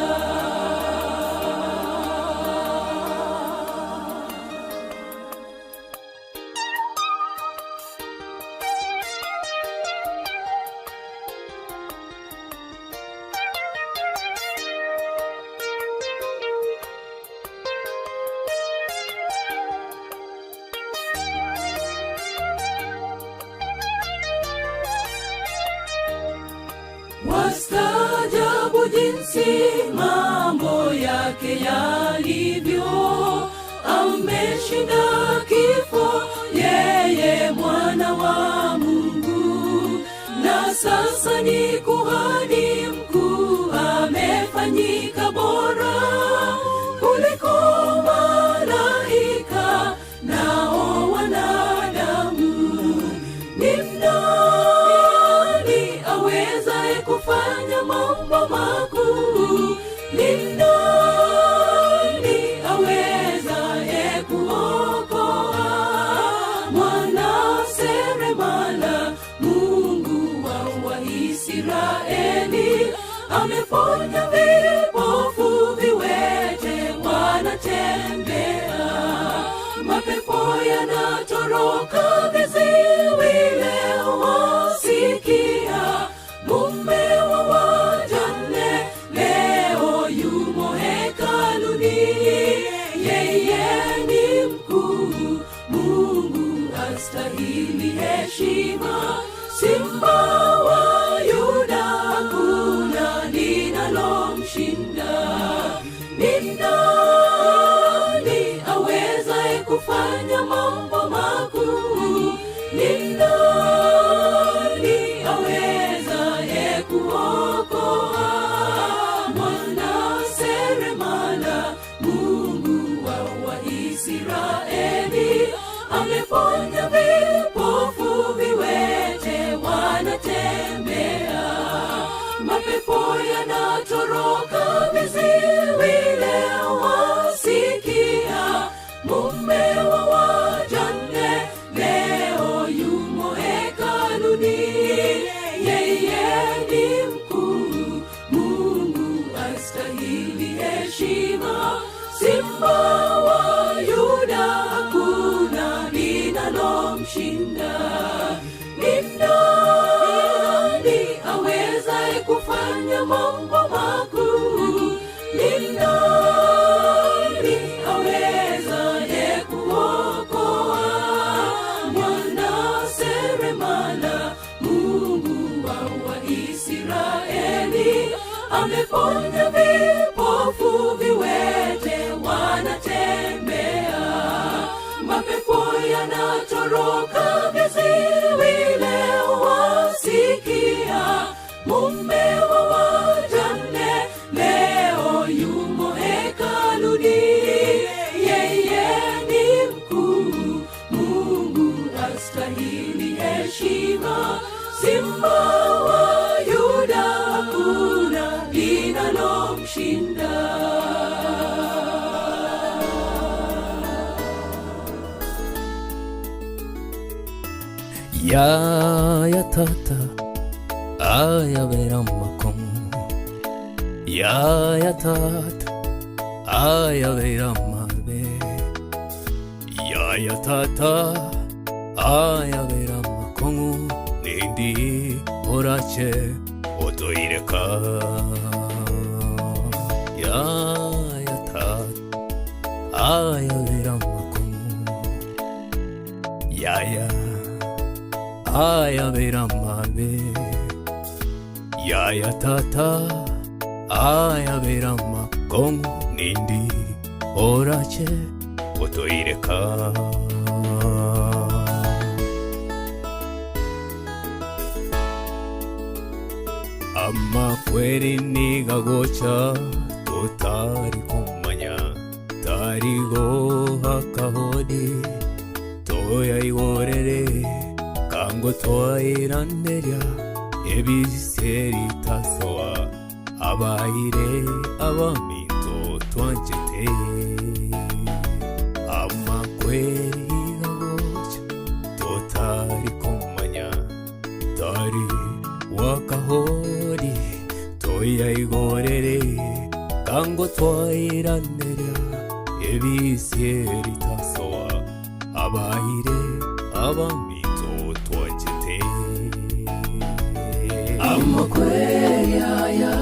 Wastaajabu jinsi mambo yake yalivyo, ameshinda kifo, yeye mwana wa Mungu, na sasa ni kuhani mkuu, amefanyika bora kuliko malaika nao wanadamu. Ni nani awezaye kufanya mambo makuu? Ni nani awezaye kuokoa? Mwana seremala, Mungu wa Waisraeli, ameponya vipofu, viwete wanatembea, mapepo yanatoroka, viziwi leo wasikia. Mume wa wajane leo yumo hekaluni, yeye ni mkuu, Mungu astahili heshima. Simba wa Yuda hakuna linalomshinda. Ni Mapepo yanatoroka, viziwi leo wasikia. Mume wa wajane leo yumo hekaluni. Yeye ni mkuu, Mungu astahili heshima. Simba wa Yuda, hakuna linalomshinda. Ni nani awezaye kufanya mambo makuu? Ni nani awezaye kuokoa? Mwana seremala, Mungu wa Waisraeli, ameponya vipofu, viwete wanatembea. Mapepo yanatoroka, viziwi leo wasikia. Mume wa wajane leo yumo hekaluni. Yeye ni mkuu, Mungu astahili heshima. Simba wa Yuda, hakuna linalomshinda. Ya tata ayabera makongo, ya tata ayabera mabe, ya tata ayabera makongo, nindi orache otoireka. Ya tata ayabera makongo, ya ayabera mabe, ya tata ayabera makongo, nindi orache otoireka. Amakweri nigagocha tutari kumanya, tarigo hakahodi toya igorere kango twairanderia ebiseri tasoa abaire abamito twanchete. Amakweri gagocha tutari kumanya, tari wakahori toya igorere kango twairanderia ebiseri tasoa abaire abamito twanchete. Amakweri aya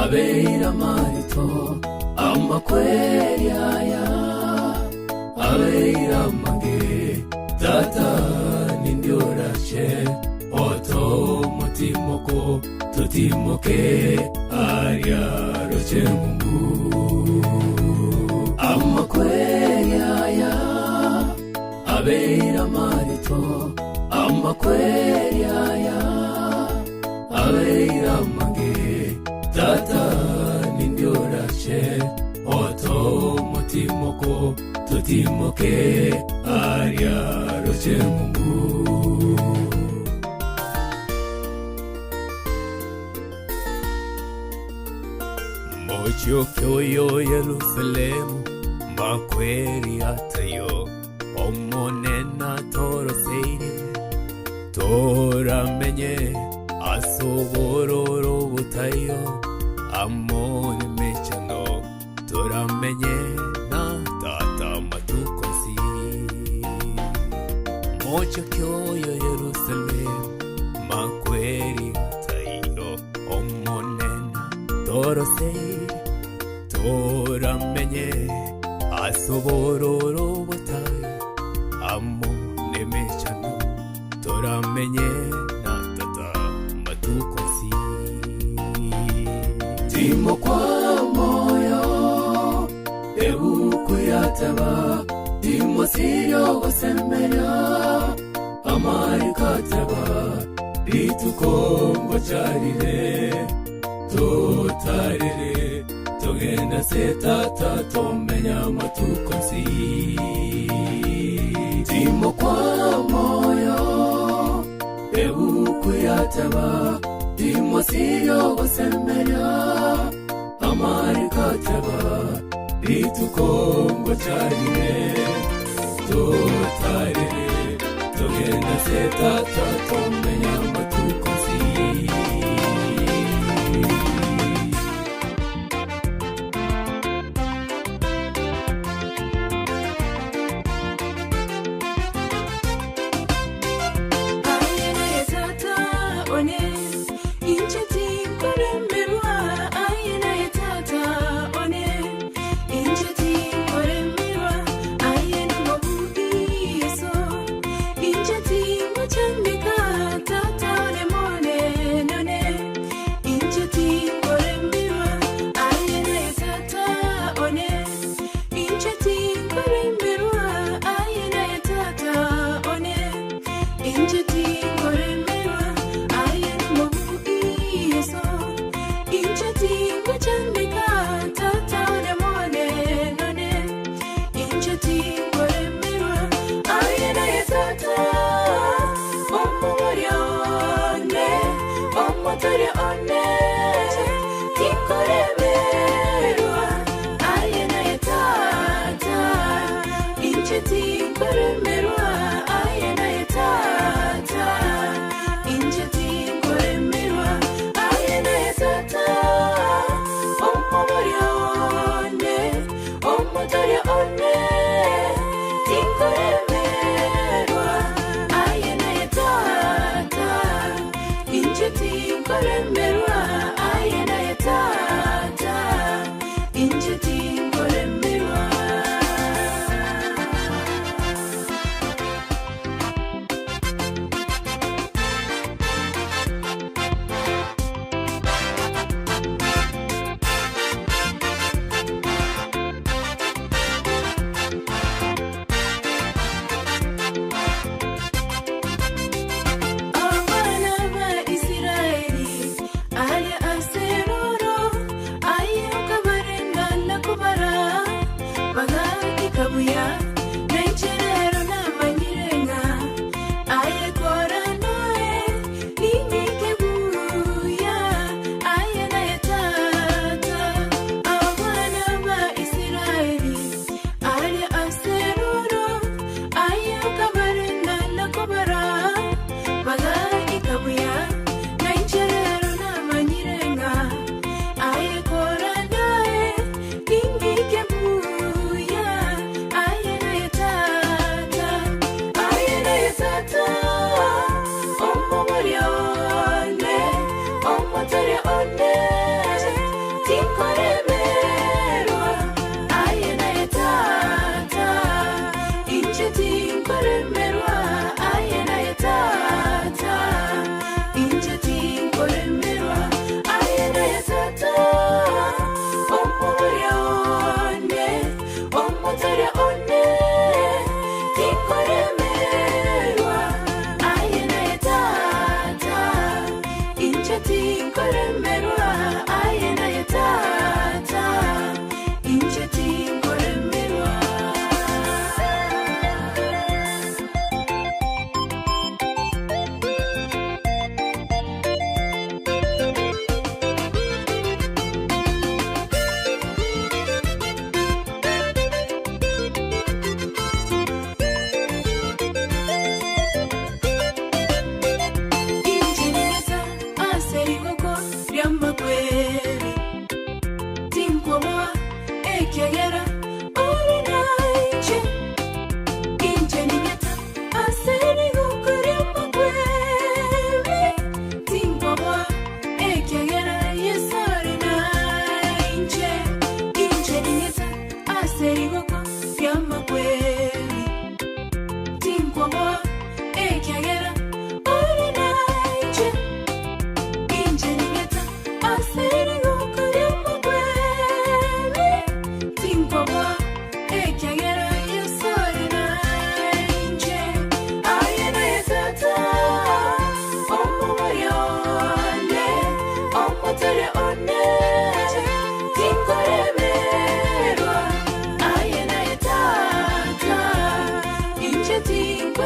abeira marito, amakweri aya abeira mange, tata nindiorashe oto mutimoko tutimoke aria roche mungu. Amakweri aya abeira marito, amakweri aya abeira mange, tata nindiorashe oto mutimoko tutimoke aria roche mungu. Mochokyoyo Yerusalemu makweri atayo omonena toroseire toramenye asobororo butayo amone mechano toramenye na tata matukosi. Mochokyoyo Yerusalemu makweri atayo omonena torosei toramenye asobororo butayo amone mechano toramenye na tata matukosi. Timo kwa moyo ebukuyataba timo sirio gosemera amarikataba ritukongo charire tutarire tugenda se tata tomenya matukosi. Timo kwa moyo ebukuyataba Timosirio gosemeria amarikateba ritukongo carire totarire togenda se tata tomenya matukosi.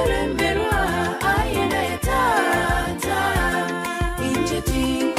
Tinkoremerwa, ayena tata, inche.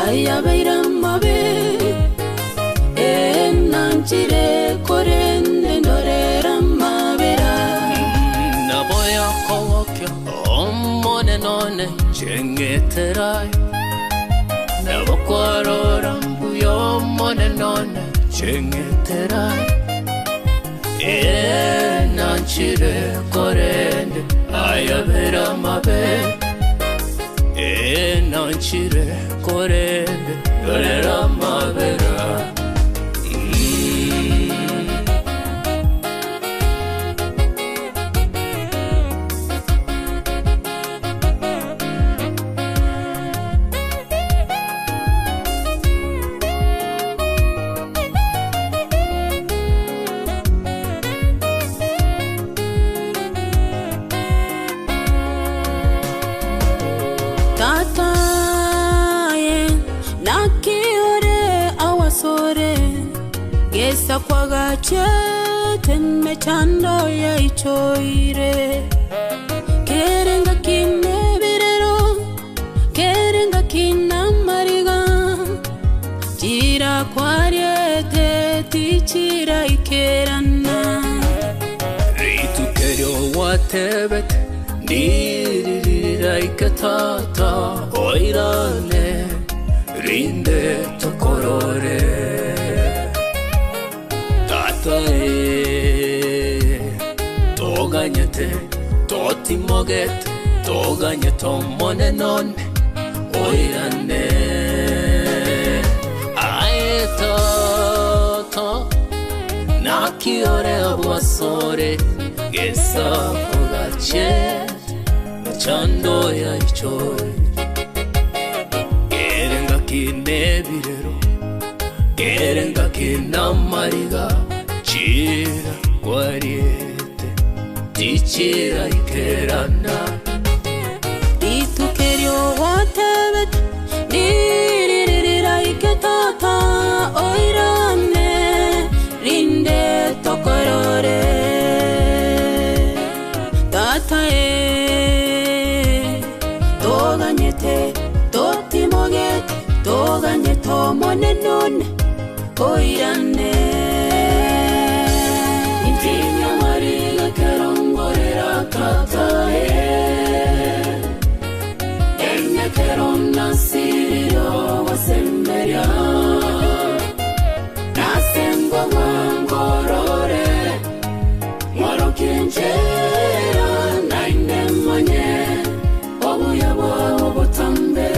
Ayabeira mabe enanchire korende ndorera mabera Naboya kowokyo omone none chengeterai Nabokwarora mbuyo omone none chengeterai Enanchire korende ayabera mabe Enanchire korende ndorera mabera. Tataye nakiore awasore gesa kwagache temechando yaichoire kerenga kinebirero kerenga kinamariga jira kwariete tichira ikerana Ritukerio watebet Niriraikatata oirane rinde tokorore Tata e toganyete totimoget toganyete omone none oirane Ae tata nakiore abwasore gesa kogache Chando ya ichoi Kerenga kinebirero Kerenga kinamariga Chira kwariete Tichira ikerana Ritukerio watebet Niririra iketata oirane Rinde tokorore Tata e Toganyete totimogete toganyete omone none oirane Intinya mariga kerongorera tata e Enya kerona sirio wasemberia Nasengwa mwangorore Mwarokinjera nainemanye Obuya bwabo butambe.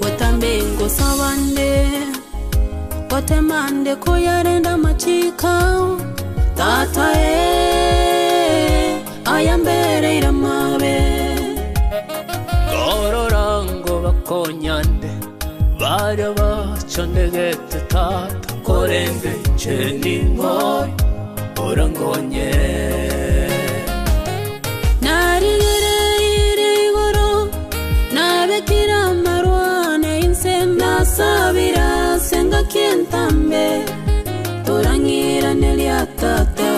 Otambengo sabande Otemande koyarenda machika Tata e ayambere iramabe Gororango bakonyande Barya bacondegete tata Korende cheningoy orangonye Narigere irigoro Nabekira marwane inse Nasabira senga kientambe Torangira nelia tata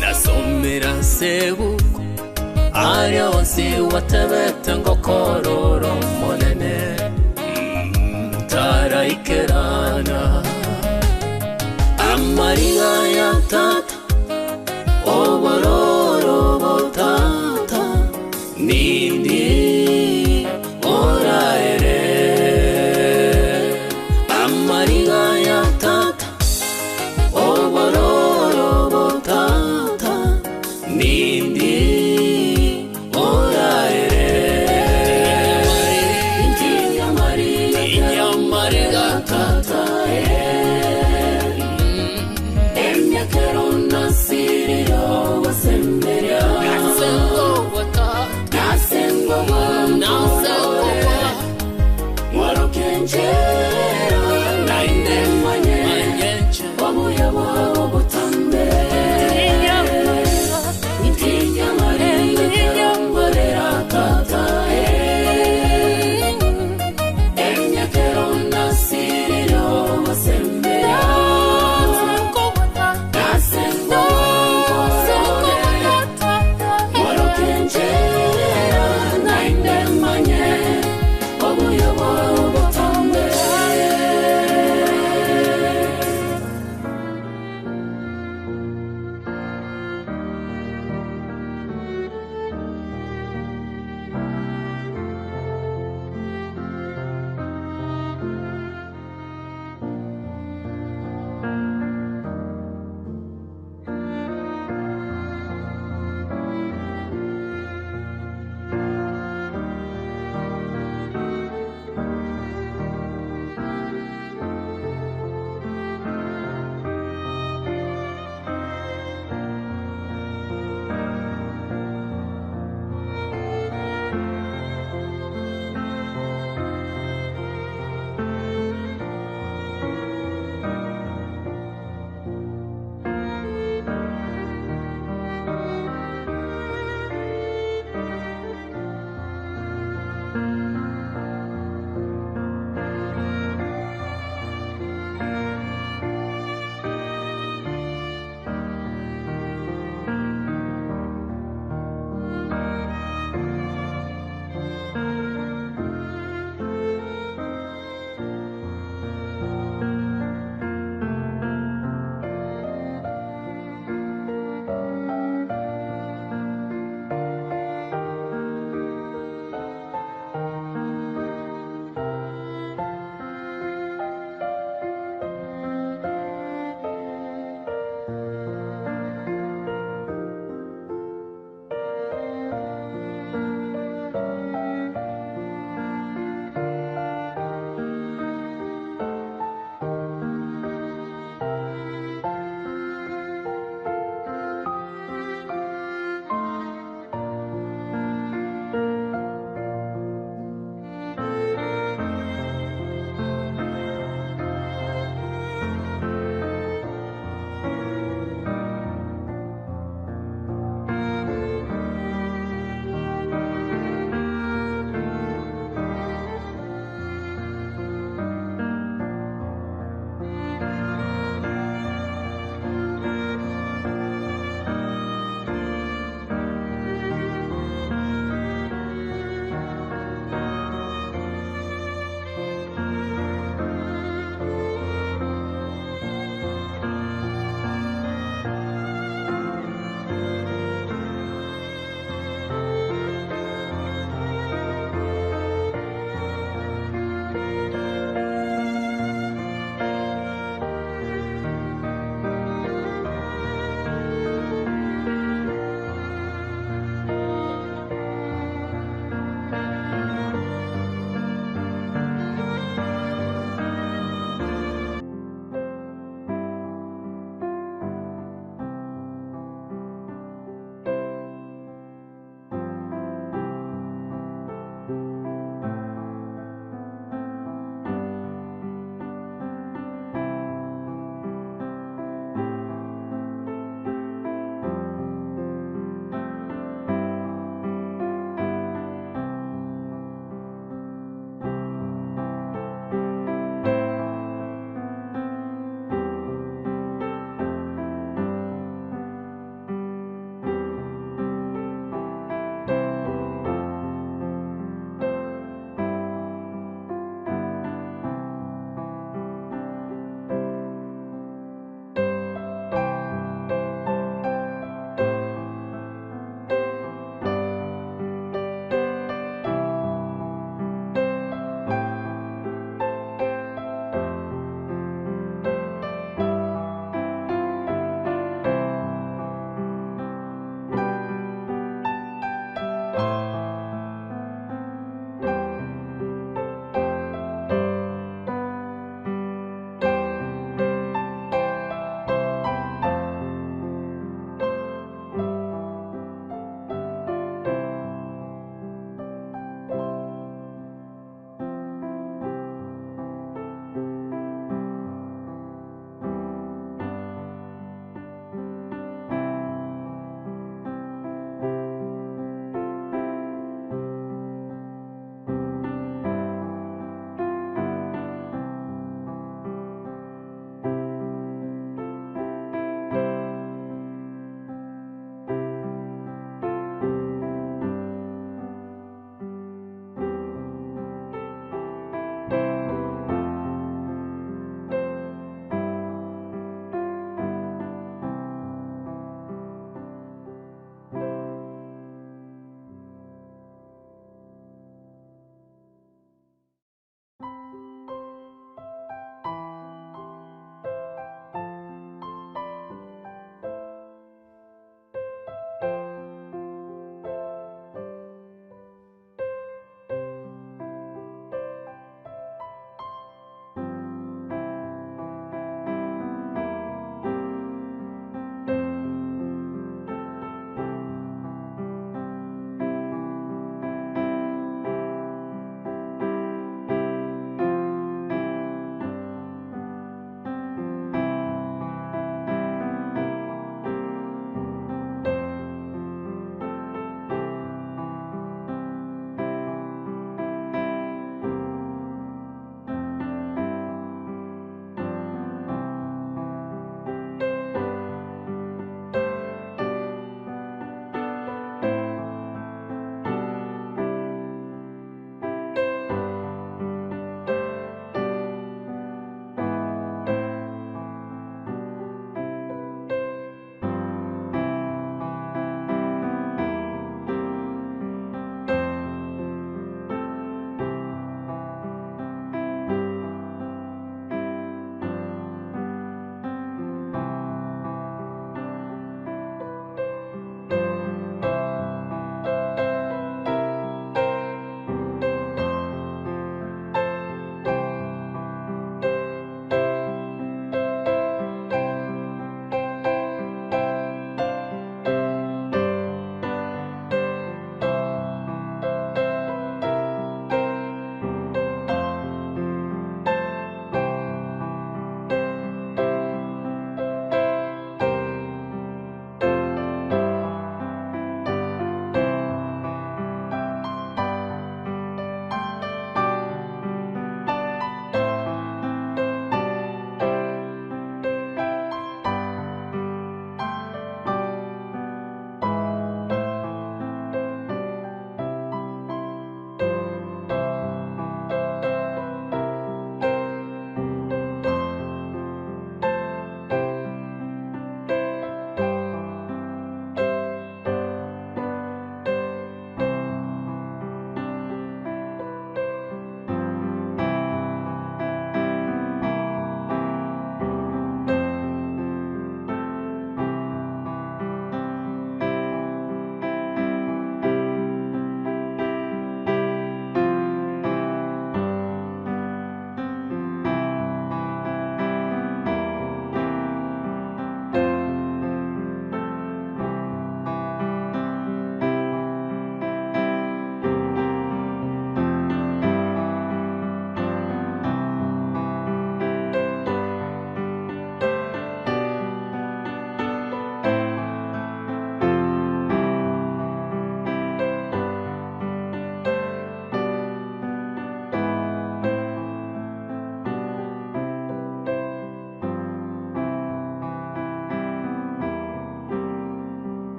Nasomera sebuko Arya onsi watebete ngokororo monene Taraikerana Amariga ya tata Obororo botata Nindi oraere Amariga ya tata Obororo botata Nindi oraere Intinya mariga tata. Emya kerona.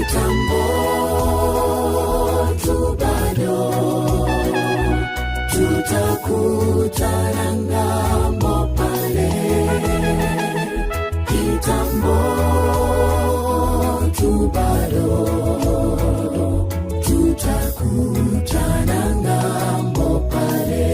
Kitambo tu bado tutakutana ng'ambo pale. Kitambo tu bado tutakutana ng'ambo pale.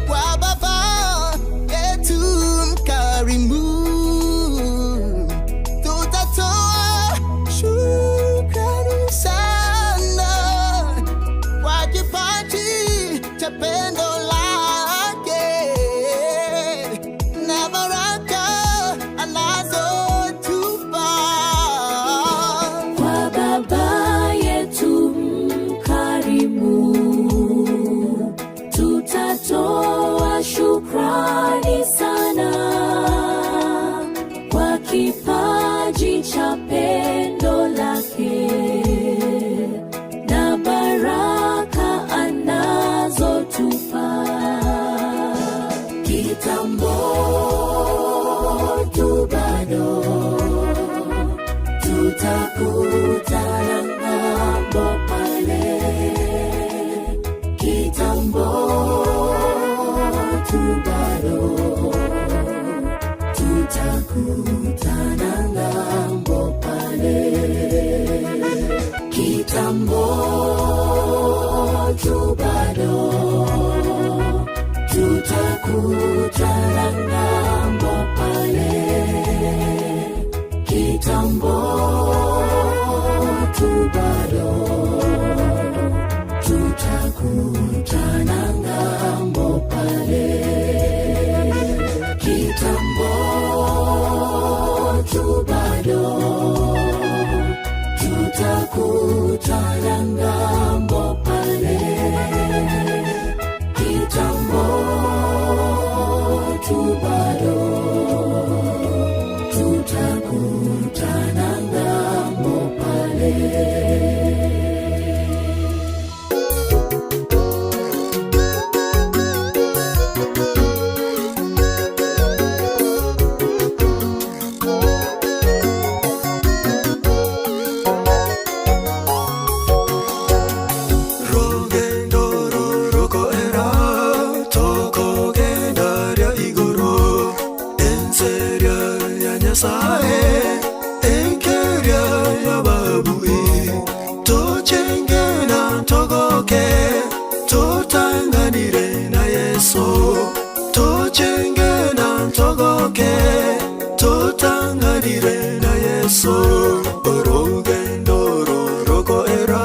Kwa Baba yetu mkarimu, tutatoa shukrani sana kwa kipaji cha pendo lake na baraka anazotupa. Kwa Baba yetu mkarimu, tutatoa shukrani sana kwa kipaji cha pendo lake na baraka anazotupa. Kitambo tu bado tutakutana ng'ambo pale. Kitambo tu bado tutakutana ng'ambo pale. Kitambo tu bado tutakutana ng'ambo pale. Kitambo tu bado tutakutana ng'ambo pale. Kitambo tu bado tutakutana ng'ambo pale. Kitambo tu bado tutakutana ng'ambo pale. Rugendo rurukoera tokogenda rya iguru enseria ya Nyasaye enkeria ya babui tochenge na togoke totanganire na Yesu tochenge na togoke totanganire na Yesu orugendo rurukoera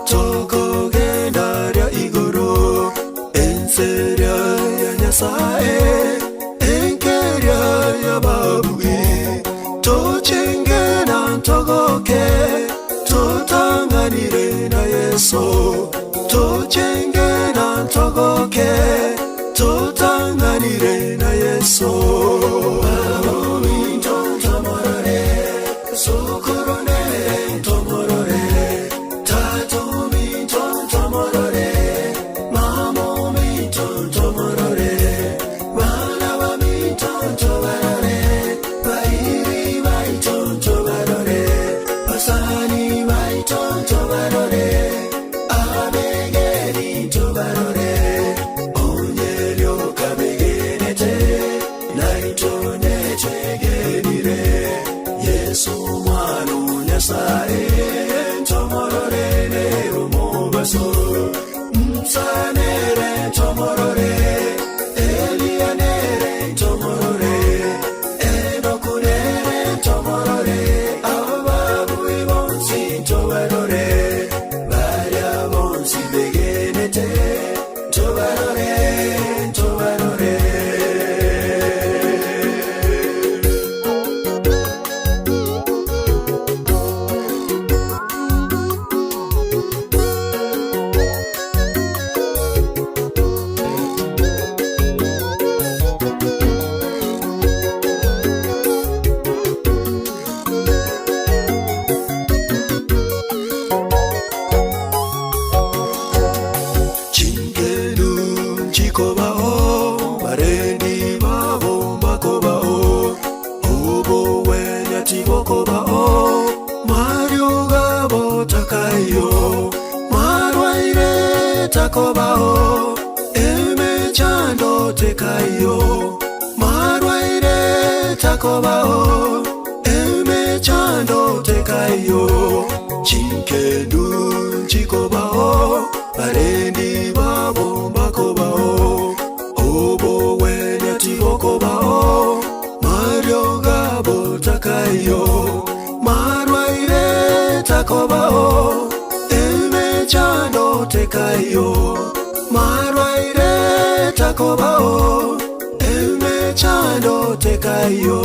tokogenda rya iguru enseria ya Nyasaye enkeria ya babui tochenge na togoke totanganire na Yesu tochenge na togoke totanganire na Yesu. tekayo marwaire takobao emechando tekayo marwaire takobao emechando tekayo chinkendu chikobao barendi babo bakobao obo wenya tibokobao mario gabo takayo marwaire takobao emechando tekayo marwaire takobao emechando tekayo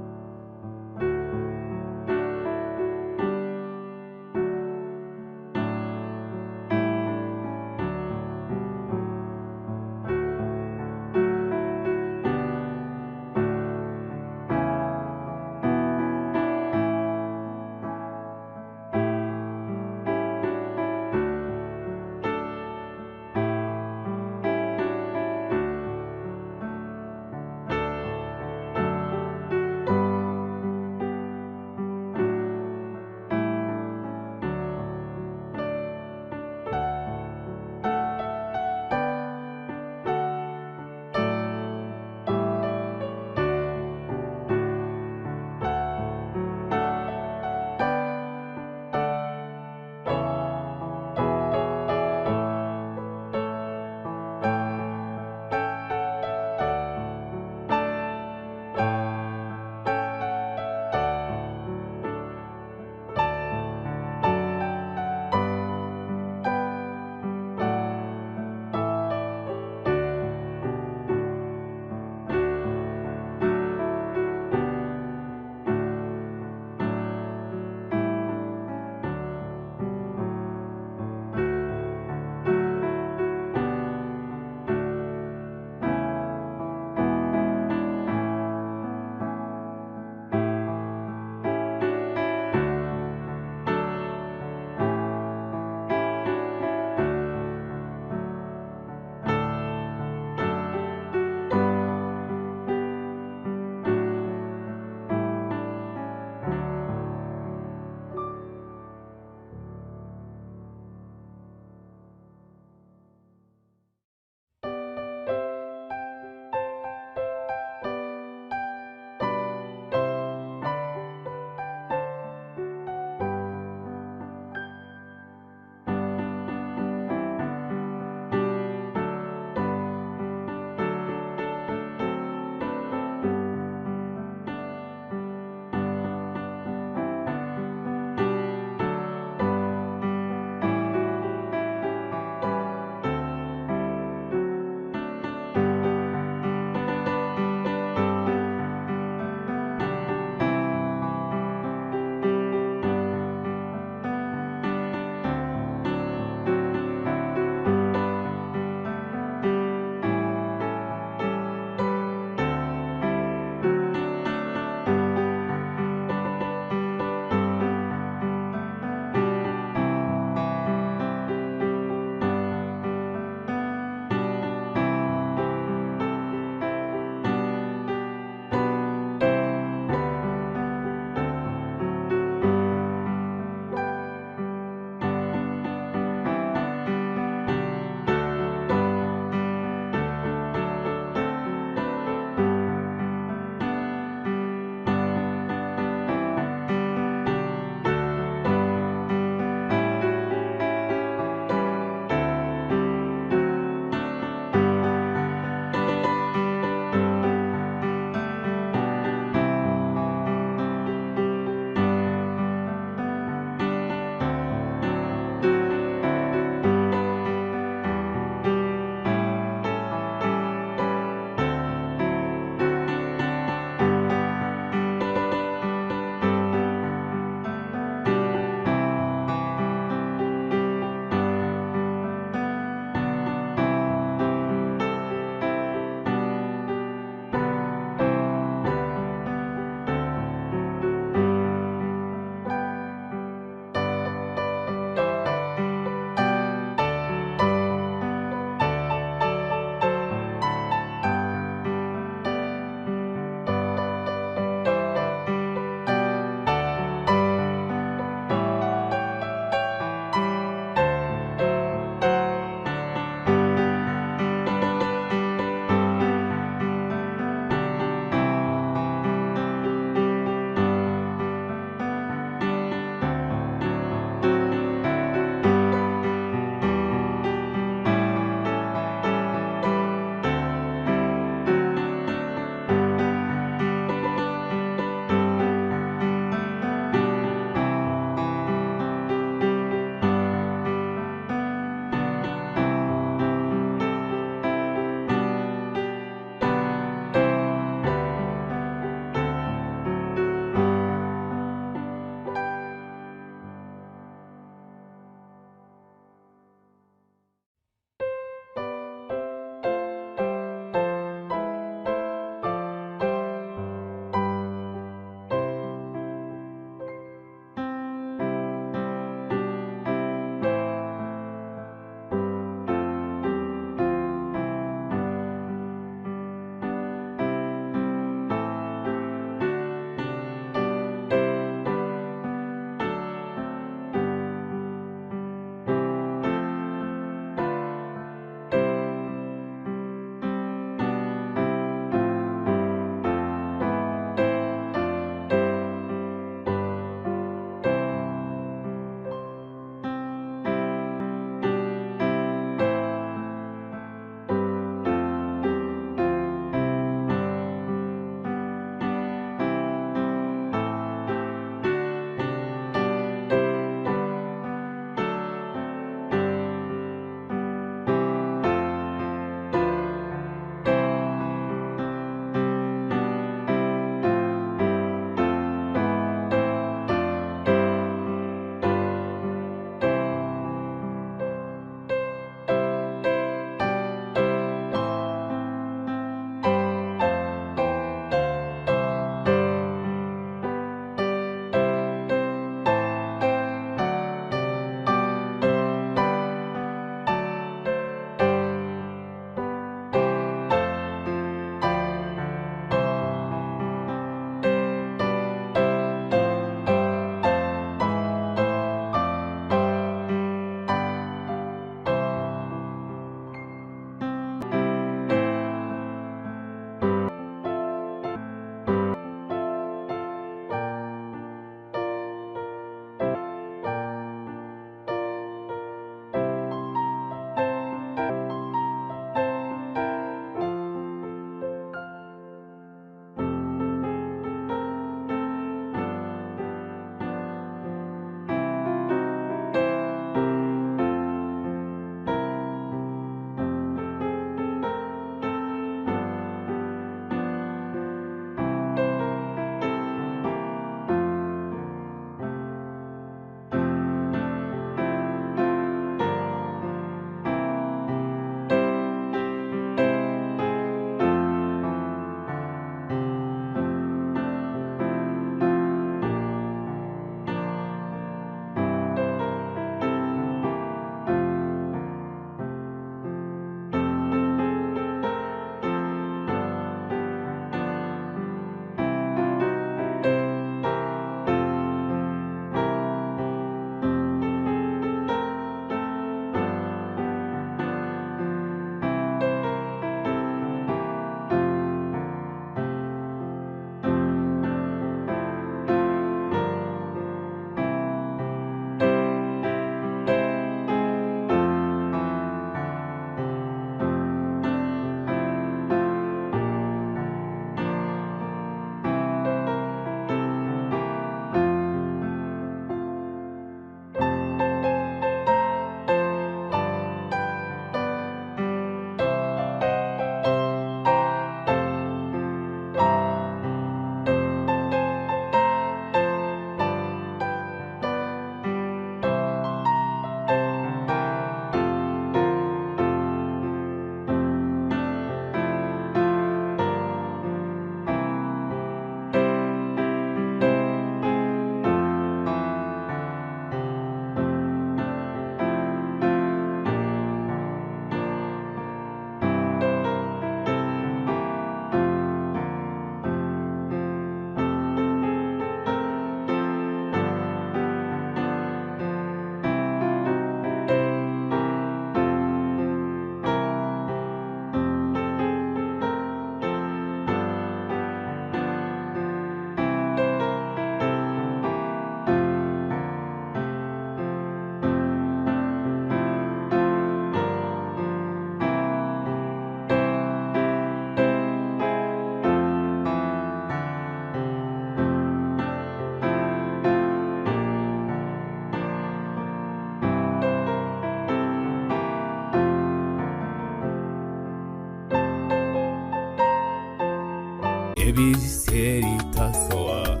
Ebiseri tasoa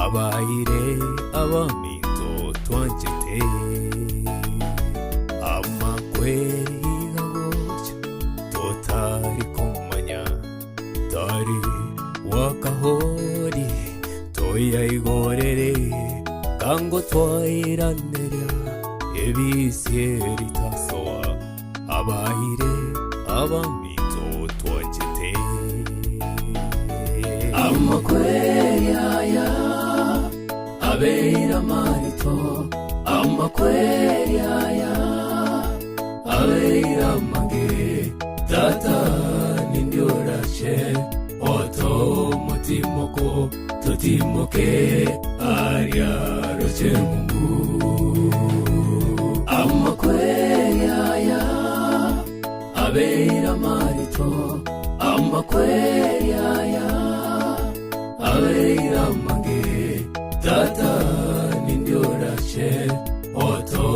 abaire abamito twanjete amakweri gagocha totari kumanya tari wakahori toya igorere kango twairanera ebiseri tasoa abaire abamito twanjete Amakweri aya abeira marito amakweri aya abeira mange tata nindiorashe oto mutimoko tutimoke aria roche mungu amakweri aya abeira marito amakweri aya abeira mange tata nindiorashe oto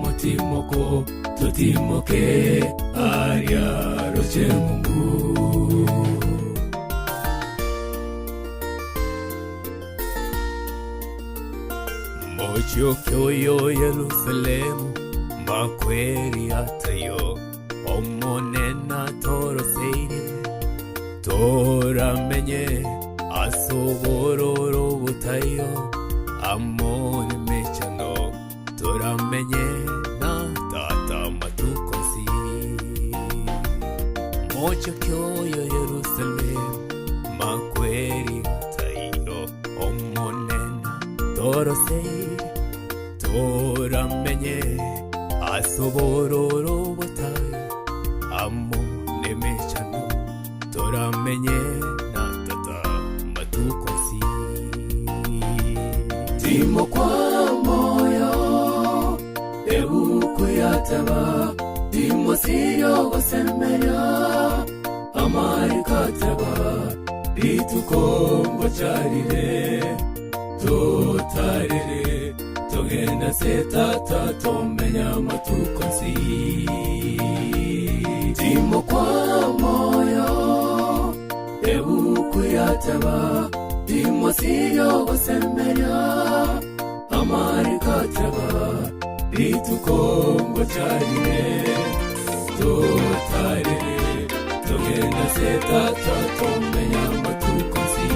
mutimoko tutimoke aria roche mungu. Mocho kyoyo Yerusalemu makweri atayo omonena toroseire toramenye asobororo butayo amone mechano toramenye na tata matukosi. Mocho kyoyo Yerusalemu makweri atayo omonena toroseire toramenye asobororo butayo amone mechano toramenye na tata matukosi. Timo kwa moyo ebukuyataba timo siyo gosemera amarikataba ritukongo charire totarire togenda se tata tomenya matukosi. Timo kwa moyo ebukuyataba timo siyo gosemera amarikataba ritukongo charire totarire togenda se tata tomenya matukosi.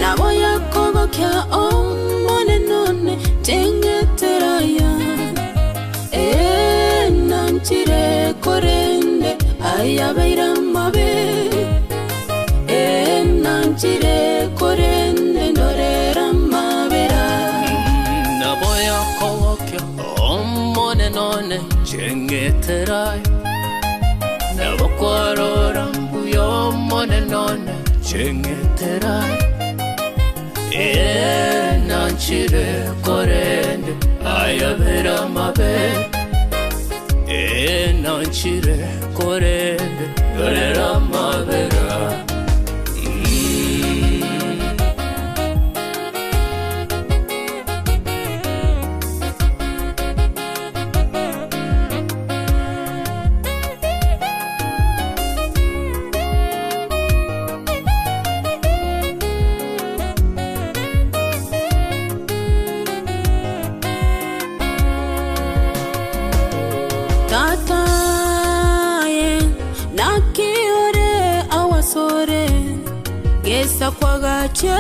Nabo yakogokya omone none chengeteraya Nanchire korende ayabeira mabe Nanchire korende ndorera mabera Nabo yakogokya omone none chengeteraya Nabo kwarora mbuya omone none chengeteraya Nanchire korende ayabera mabe Nanchire korende dorera mabera Tataye nakiore awasore gesa kwagache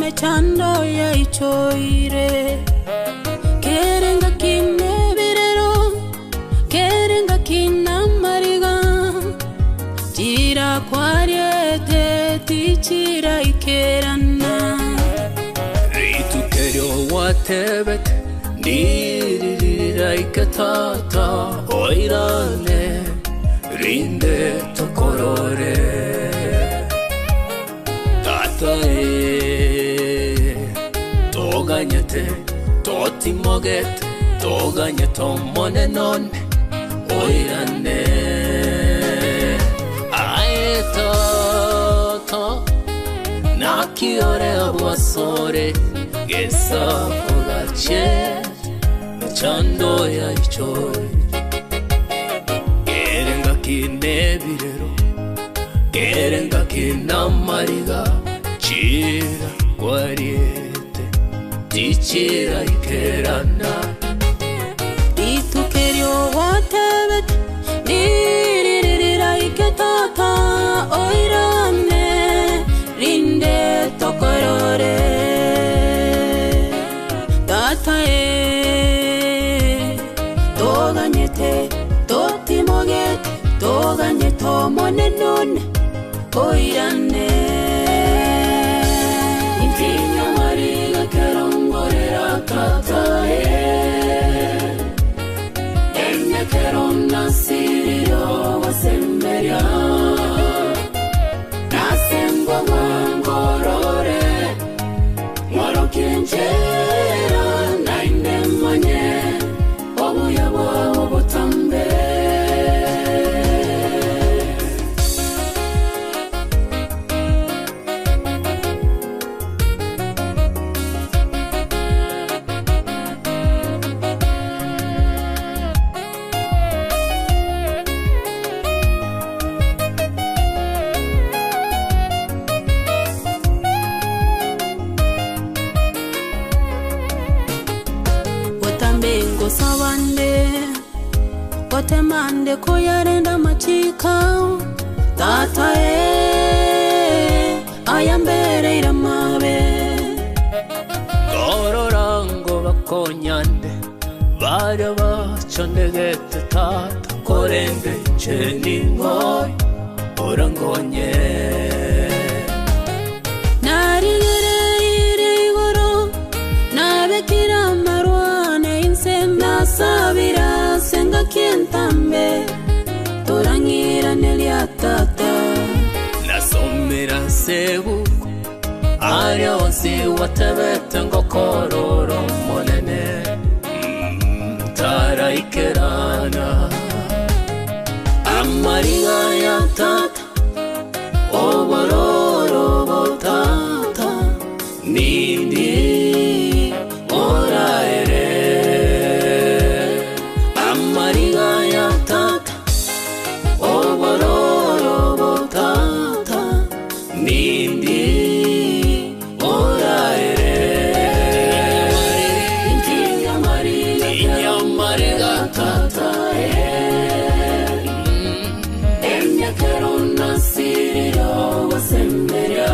mechando ya ichoire kerenga kinebirero kerenga kinamariga jira kwariete tichira ikerana Ritukerio watebet Niriraikatata oirane rinde tokorore Tata e toganyete totimoget toganyete omone none oirane Ae tata nakiore abwasore gesa kogache Chando ya ichoi Kerenga kinebirero Kerenga kinamariga Chira kwariete Tichira ikerana Ritukerio watebet Niririra iketata Oirane Rinde tokorore Tatae Toganyete totimoget toganyete omone none oirane Intinya mariga kerongorera tatae Enya kerona siriro wasemberia Nasengwa ngorore Ngorokirenjera naindemanye Obuya bwawo butambe Otambengo sabande Otemande koyarenda machika Tata e ayambere iramabe Gororango bakonyande Bara bachandegete tata Korende cheningoi Orangonye Narigere irigoro Nabekira marwane inse Nasabira senga kientambe Torangira nelia tata Nasomera sebuko Arionsi watebete ngokororo monene Taraikerana Amariga ya tata Obororo botata Nindi oraere Amariga ya tata Obororo botata Nindi oraere Intinya mariga tata Enya kerona siriro wasemberia.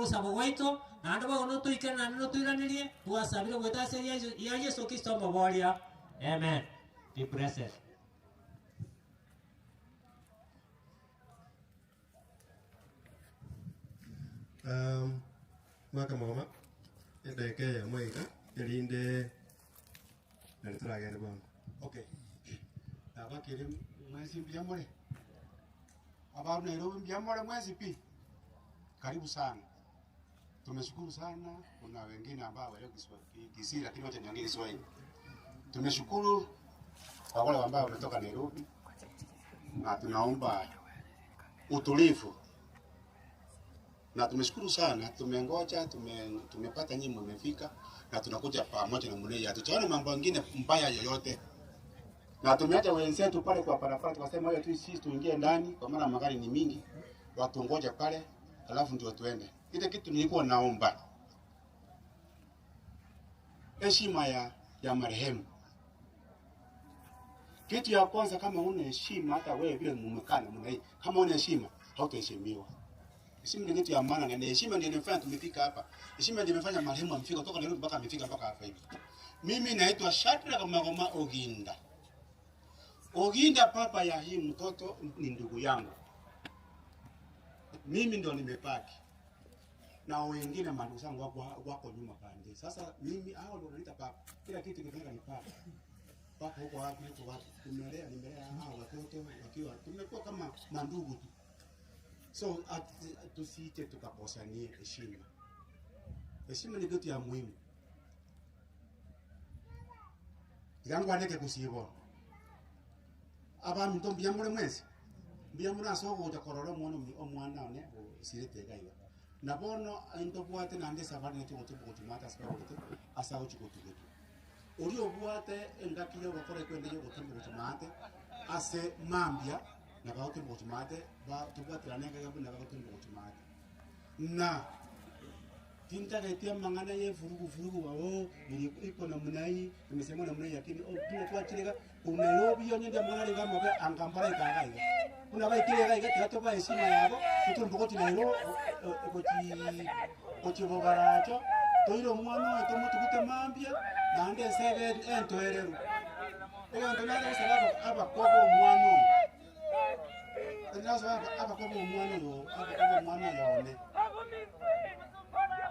Gusaba gwaito naende bono notoikere naende notoiranerie twasabire goeta ase ya Yesu Kristo omoboria. Amen. Be blessed. Mwaka mama edeke ya mweka elinde nalituragende bwangu. Okay. Nabakire mwezi mbyamore. Abaru Nairobi mbyamore mwezi pi. Karibu sana. Tumeshukuru sana. Kuna wengine ambao walio Kisii lakini wote niongee Kiswahili. Tumeshukuru kwa wale ambao wametoka Nairobi na tunaomba utulivu. Na tumeshukuru sana, tumengoja, tumepata nyinyi mmefika na tunakuja pamoja na mlei. Hatuchaona mambo mengine mbaya yoyote. Na tumeacha wenzetu pale kwa barabara tukasema hiyo tu sisi tuingie ndani kwa maana magari ni mingi. Watu ngoja pale alafu ndio tuende. Ile kitu nilikuwa naomba heshima ya marehemu. Kitu ya kwanza, kama huna heshima hata wewe vile mumekana mna hii, kama huna heshima hautaheshimiwa. Heshima ni kitu ya maana, na heshima ndio inafanya tumefika hapa. Heshima ndio imefanya marehemu amefika kutoka Nairobi mpaka amefika mpaka hapa hivi. Mimi naitwa Shadrack Magoma Oginda. Oginda papa ya hii mtoto ni ndugu yangu. Mimi ndo nimepaki. Na wengine mandugu zangu wako nyuma pande. Sasa mimi hao ndio wananiita papa. Kila kitu kifanyika ni papa. Papa huko wapi huko wapi. Tumelea nimelea hao watoto wakiwa tumekuwa kama mandugu tu. So tusiite tukakosanie heshima. Heshima ni kitu ya muhimu. Yangu aneke kusibo. Abami ntombi yamure mwezi. Mbiyamura soko utakorora mwana omwana one sirete gaiwa. Na bono intobwate nande safari neto gotumata sababu asa ochukutukutu. Uri obwate engaki yo gokora kwende yo gotumate ase mambia na bagotumate ba tubwatirane gabu na bagotumate. Na tinta getia mangana ye furugu furugu wao iko namna hii tumesema namna hii lakini kwa chile kuna Nairobi yonye mangana ngamo be angambara ikaga. Kuna bai kile ika tatoba heshima yabo tutumboko Nairobi kochi bogaracho toiro mwana tomutukute mambia nande sebe entoereru. Ega ntonale sababu aba kobo mwana. Ndio sababu aba kobo mwana yo aba kobo mwana yone.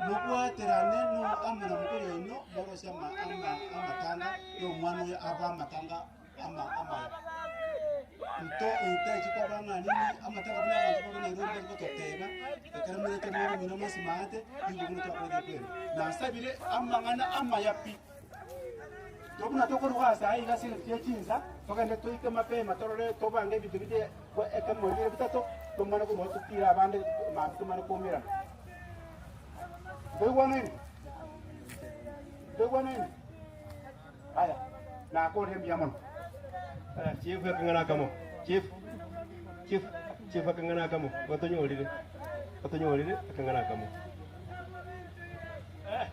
Mugwaterane no amuna mukuru ino borosia amatanga yo mwana aba amatanga ama nto entaji kwa bana nini amatanga bana bantu bana Nairobi ko toteba ekara mwana temoro mino masimate yugo kuno twakwende kwene na sabire amangana amayapi tobuna tokoruga sai gasi tietinza tokende toike mapema torore tobange bitu bide ekamorire bitato tomana ko motutira abande mamtumana komera. Ndoigwa nini? Haya, na kore mbiamono. Chief akangana kamo. Chief akangana kamo. Watonyorire akangana kamo.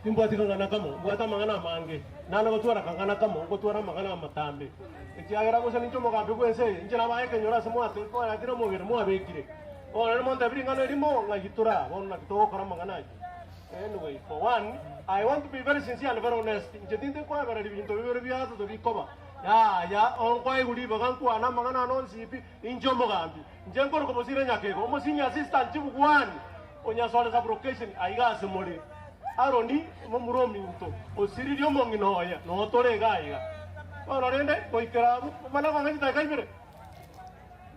Nimbwati kangana kamo, bwata mangana mange. Nana gotwara kangana kamo, gotwara mangana matambe. Ekiagera gose nincho mogambi gwense, inche nabaye kenyora ase mwate, kora kiro mobere mwabekire. Ona nimonte biringano erimo ng'agitura, bono nakitogokora mangana aywo. Anyway, for one, I want to be very sincere and very honest. Nje kwa bara bintu bibere byato tobikoba. Ya on kwa iguri bagankwana mangana non sipi injo mogambi. Nje ngoro komosire nyakego, omosinya assistant chief one. Onyasole sa brocation aiga asemore. Aroni momuro minto. Osiririo mongino oya, no tore gaiga. Bueno, rende koikera mana kwanga kaibere.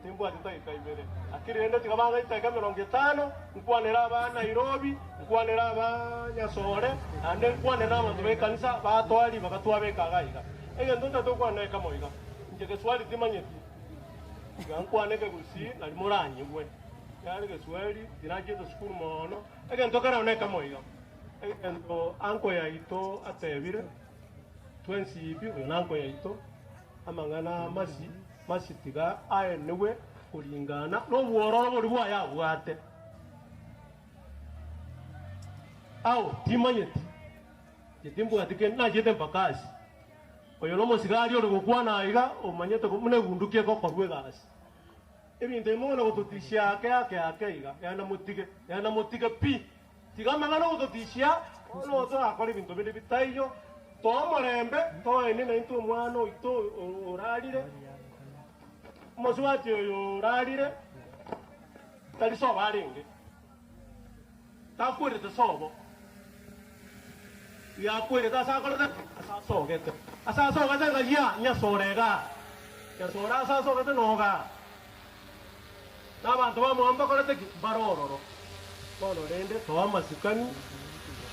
Timbo atita kaibere. Akiri rende tikabanga itaka 50 nkwanera ba Nairobi, nkwanera ba Nyasore, ande nkwanera abantu be kanisa batwali bakatwabeka gaiga. Ege ndonda tokwana kamoiga. Nje Kiswahili timanyeti. Ngankwaneke gusi nali muranyi gwe. Yali Kiswahili tinaje to mono. Ege ndokara oneka moiga. Ege ndo anko yaito atebire. Twensi ibi nanko yaito amangana masi masitiga aenewe kulingana no buororo buri bwaya bwate. Au timanyeti. Jetimbu atike na jete mpakasi. Oyo no mosigari ori gokwana iga omanyete mune gundukie gokorwe gasi. Ebinto bimwe na gotutisia ake ake ake iga yana mutige pi. Tiga mang'ana gototishia bono torakora ebinto binde bitaiyo toomorembe toene naintwe omwana oito orarire omosubati oyo orarire tari sobo arenge takwirete sobo yakwirete asakorete asasogete asasogete ngayia nyasorega nyasora asasogete noga na abanto bamoamba korete ki barororo bono rende toamasikani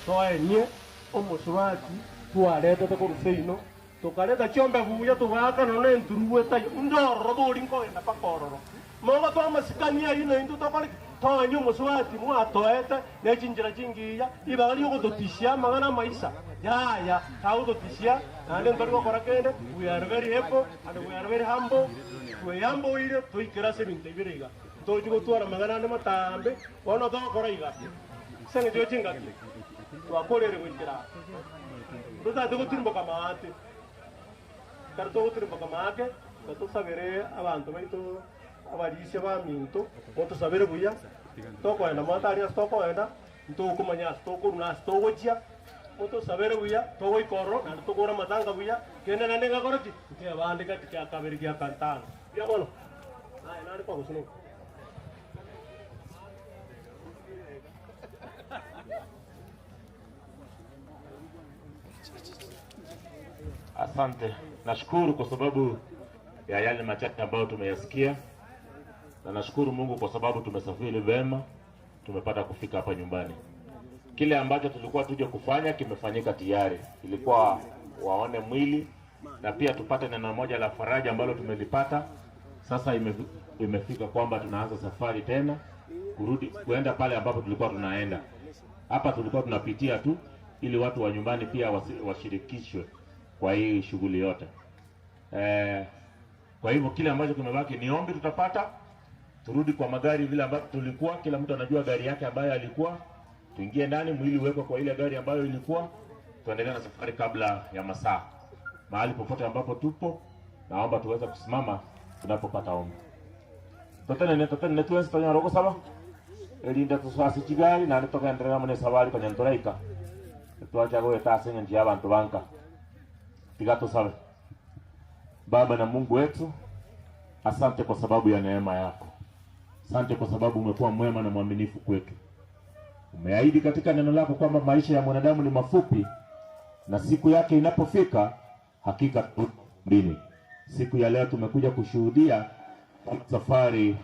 toenie omosubati twaretete koruseino tokareta chiombe buya tugakana na enturueta ndororo bori nkogenda paka ororo mogo twamasikani ayi naintwe tokore toenie omosubati mwatoete na chinjira chingiya ibaga riogototishia amang'ana amaisa yaya tagototishia naende ntori gokora kende we are very happy and we are very humble tweyamboire toikera ase ebinto ebire iga tochi gotwara amang'ana ande matambe bono togokora iga ase eng'encho chingaki twakorere goikera totate gotirimboka maate kare togotirimboka maake tosabere abanto baito abarisia baminto motosabere buya tokoenda mwatari ase tokoenda ntokomanya ase tokoruna ase togochia motosabere buya togoikorro naende tokora amatanga buya kende naende ngakora ki nkiabandika kiakabere giakantano buya bono naye nande kwagosunuka. Asante, nashukuru kwa sababu ya yale machache ambayo tumeyasikia, na nashukuru Mungu kwa sababu tumesafiri vema, tumepata kufika hapa nyumbani. Kile ambacho tulikuwa tuje kufanya kimefanyika tayari. Ilikuwa waone mwili na pia tupate neno moja la faraja ambalo tumelipata. Sasa imefika kwamba tunaanza safari tena kurudi kuenda pale ambapo tulikuwa tunaenda. Hapa tulikuwa tunapitia tu ili watu wa nyumbani pia washirikishwe kwa hii shughuli yote. Kwa hivyo kile ambacho kimebaki ni ombi tutapata, turudi kwa magari vile ambavyo tulikuwa, kila mtu anajua gari yake ambayo alikuwa, tuingie ndani, mwili uwekwe kwa ile gari ambayo ilikuwa, tuendelee na safari kabla ya masaa. Mahali popote ambapo tupo, naomba tuweze kusimama tunapopata ombi. Totene tuweze tanya rogo saba. Elinda tuswasi chigari na nitoka mune safari kwenye ntoraika. Tuacha goe tase njia abantu banka. Tigato sabe. Baba na Mungu wetu, asante kwa sababu ya neema yako. Asante kwa sababu umekuwa mwema na mwaminifu kwetu. Umeahidi katika neno lako kwamba maisha ya mwanadamu ni mafupi na siku yake inapofika hakika mbini. Siku ya leo tumekuja kushuhudia safari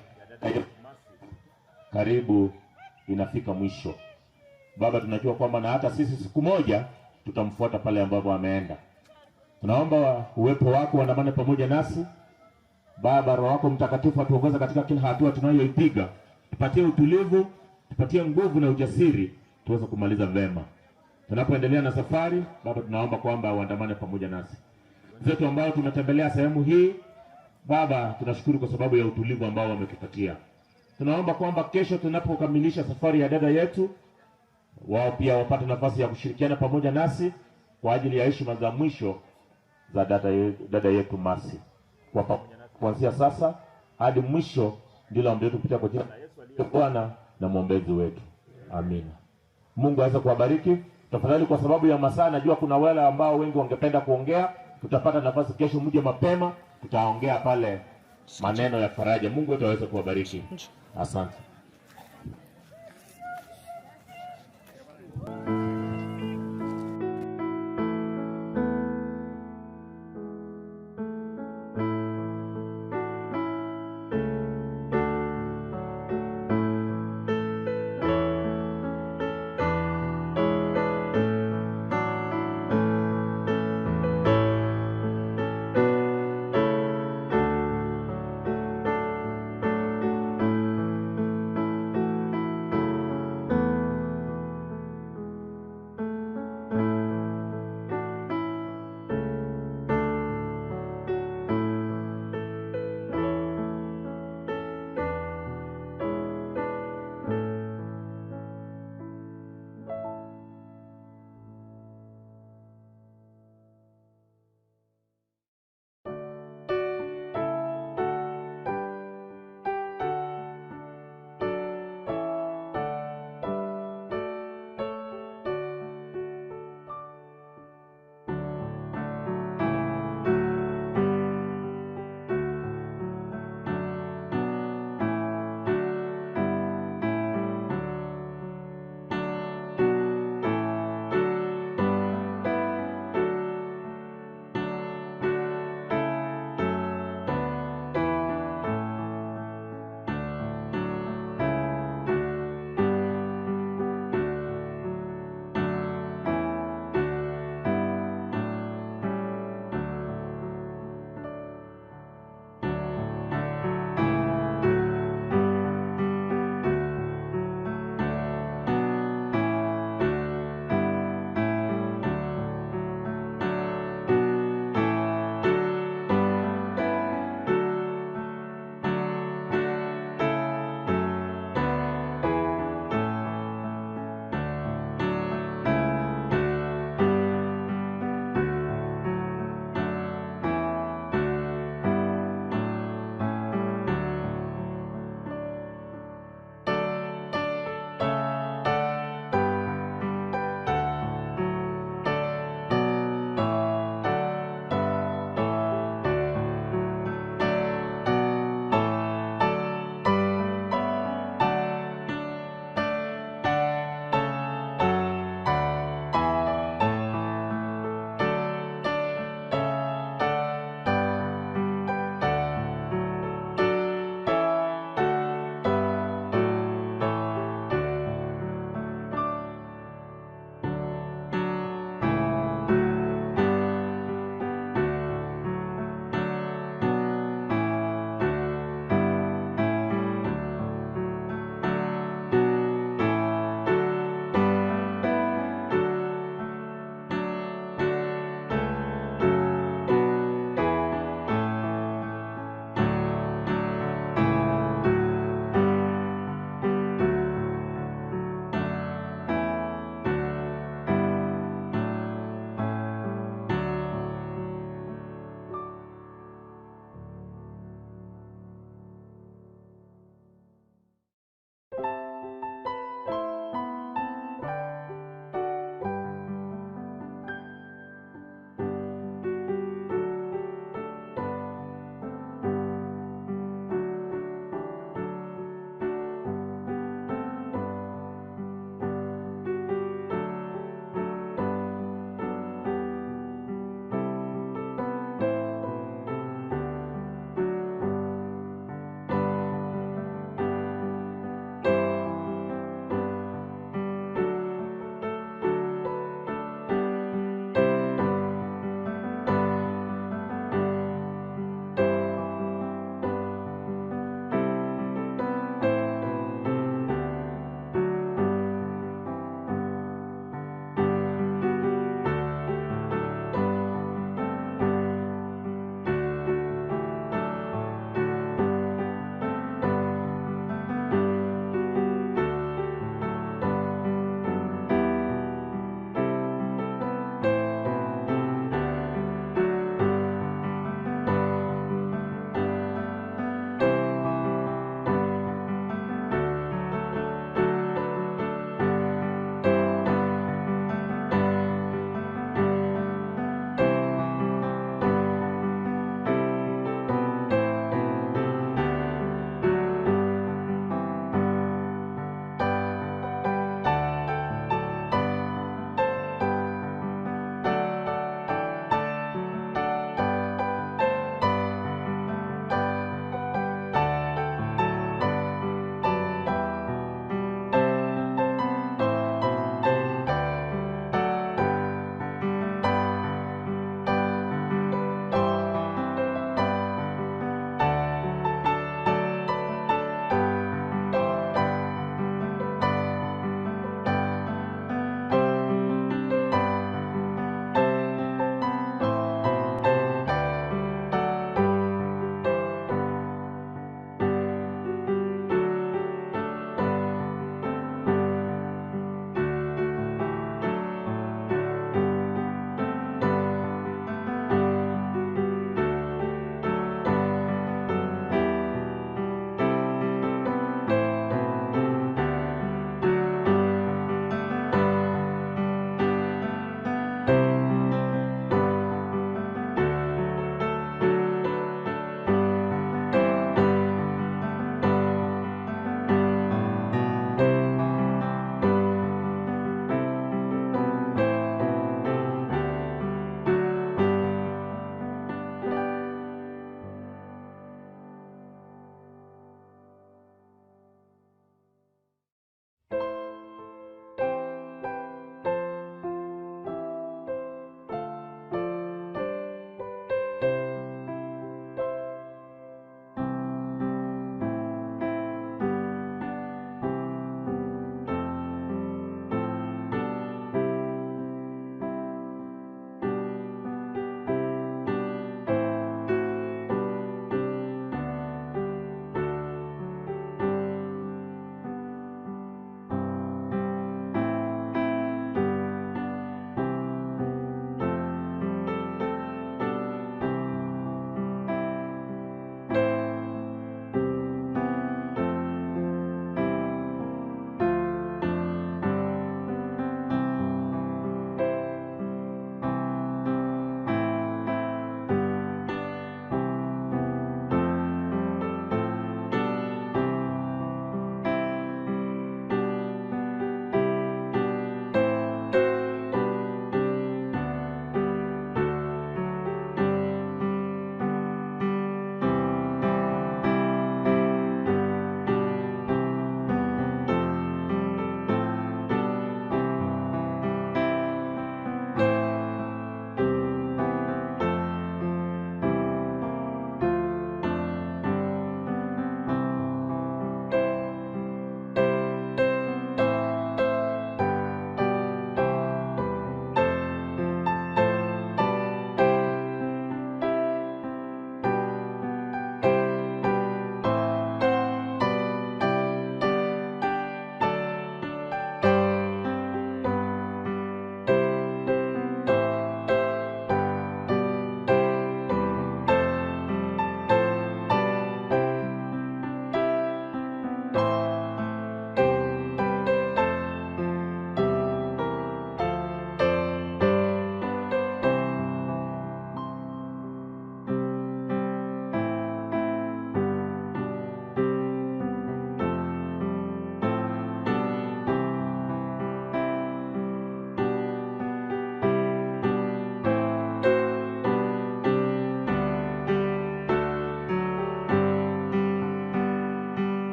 karibu inafika mwisho. Baba, tunajua kwamba na hata sisi siku moja tutamfuata pale ambapo ameenda. Tunaomba uwepo wako uandamane pamoja nasi. Baba, Roho wako Mtakatifu atuongoze katika kila hatua tunayoipiga. Tupatie utulivu, tupatie nguvu na ujasiri tuweze kumaliza vema. Tunapoendelea na safari, Baba, tunaomba kwamba uandamane pamoja nasi. Zetu ambao tunatembelea sehemu hii, Baba, tunashukuru kwa sababu ya utulivu ambao wametupatia. Tunaomba kwamba kesho tunapokamilisha safari ya dada yetu, wao pia wapate nafasi ya kushirikiana pamoja nasi kwa ajili ya heshima za mwisho za dada yetu Masi. Kwa kuanzia sasa hadi mwisho, ndilo ombi letu kupitia kwa jina la Yesu aliye Bwana na mwombezi wetu. Amina. Mungu aweze kuwabariki. Tafadhali, kwa sababu ya masaa, najua kuna wale ambao wengi wangependa kuongea. Tutapata nafasi kesho, mje mapema, tutaongea pale maneno ya faraja. Mungu wetu aweze kuwabariki. Asante.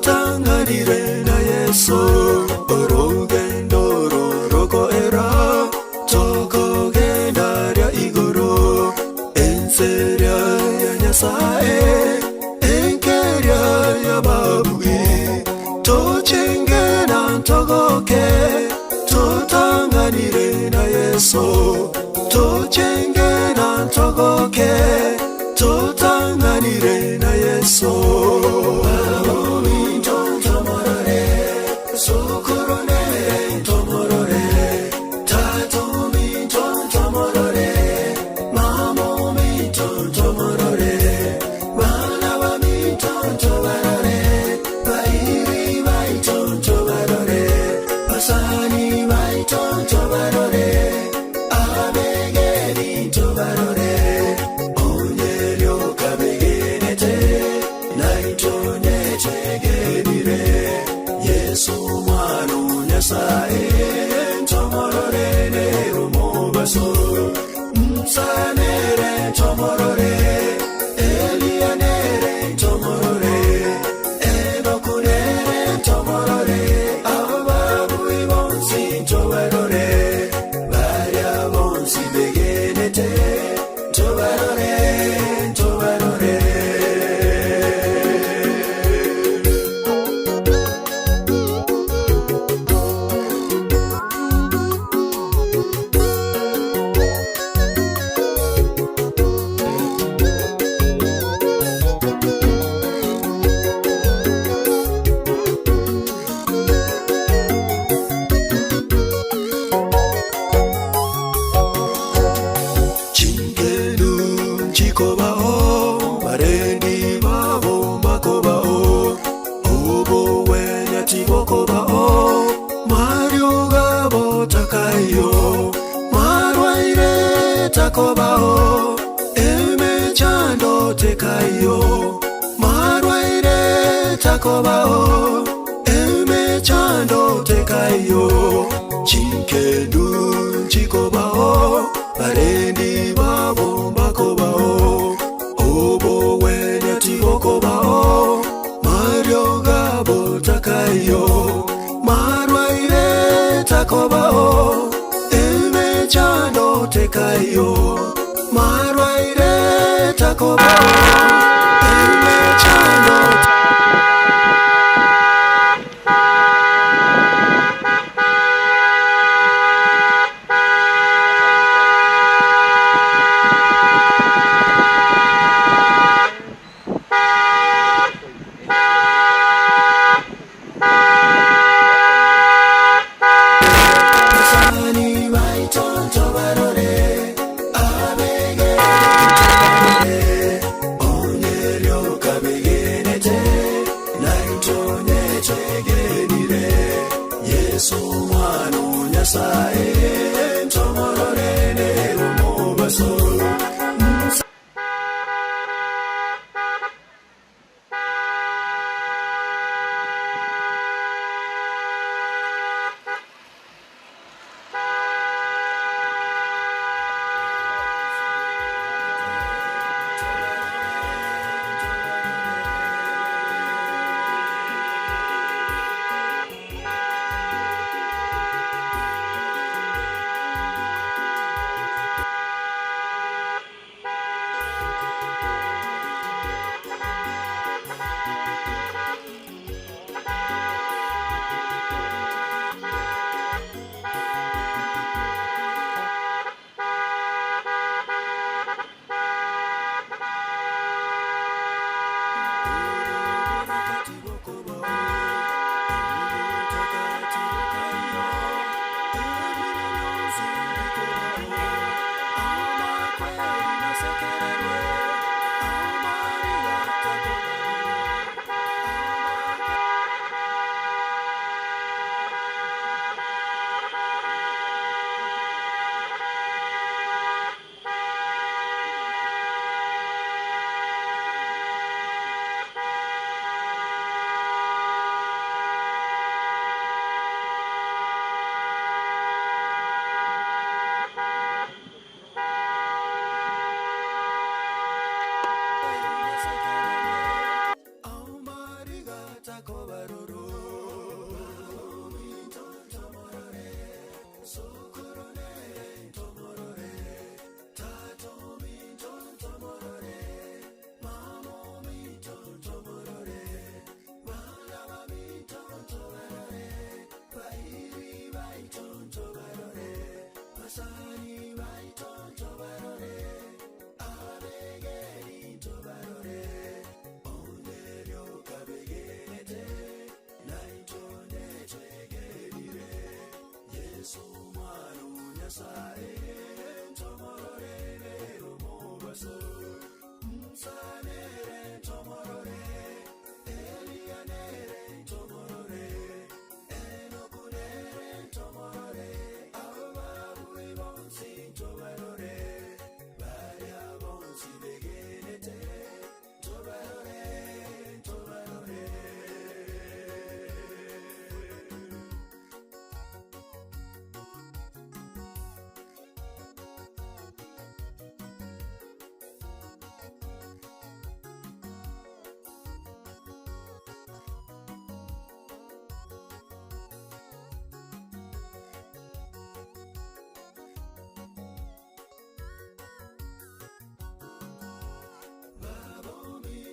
Totanganire na Yesu orugendo rorokoera tokogenda ria igoro enseria ya Nyasaye enkeria ya babui tochenge na ntogoke totanganire na Yesu tochenge na ntogoke totanganire na Yesu. Takobao emechando tekayo marwaire takobao emechando tekayo chinkendu chikobao barendi babo bakobao obo wenya tibokobao mario gabo takayo marwaire takobao emechando tekayo marwaire takobao emechando.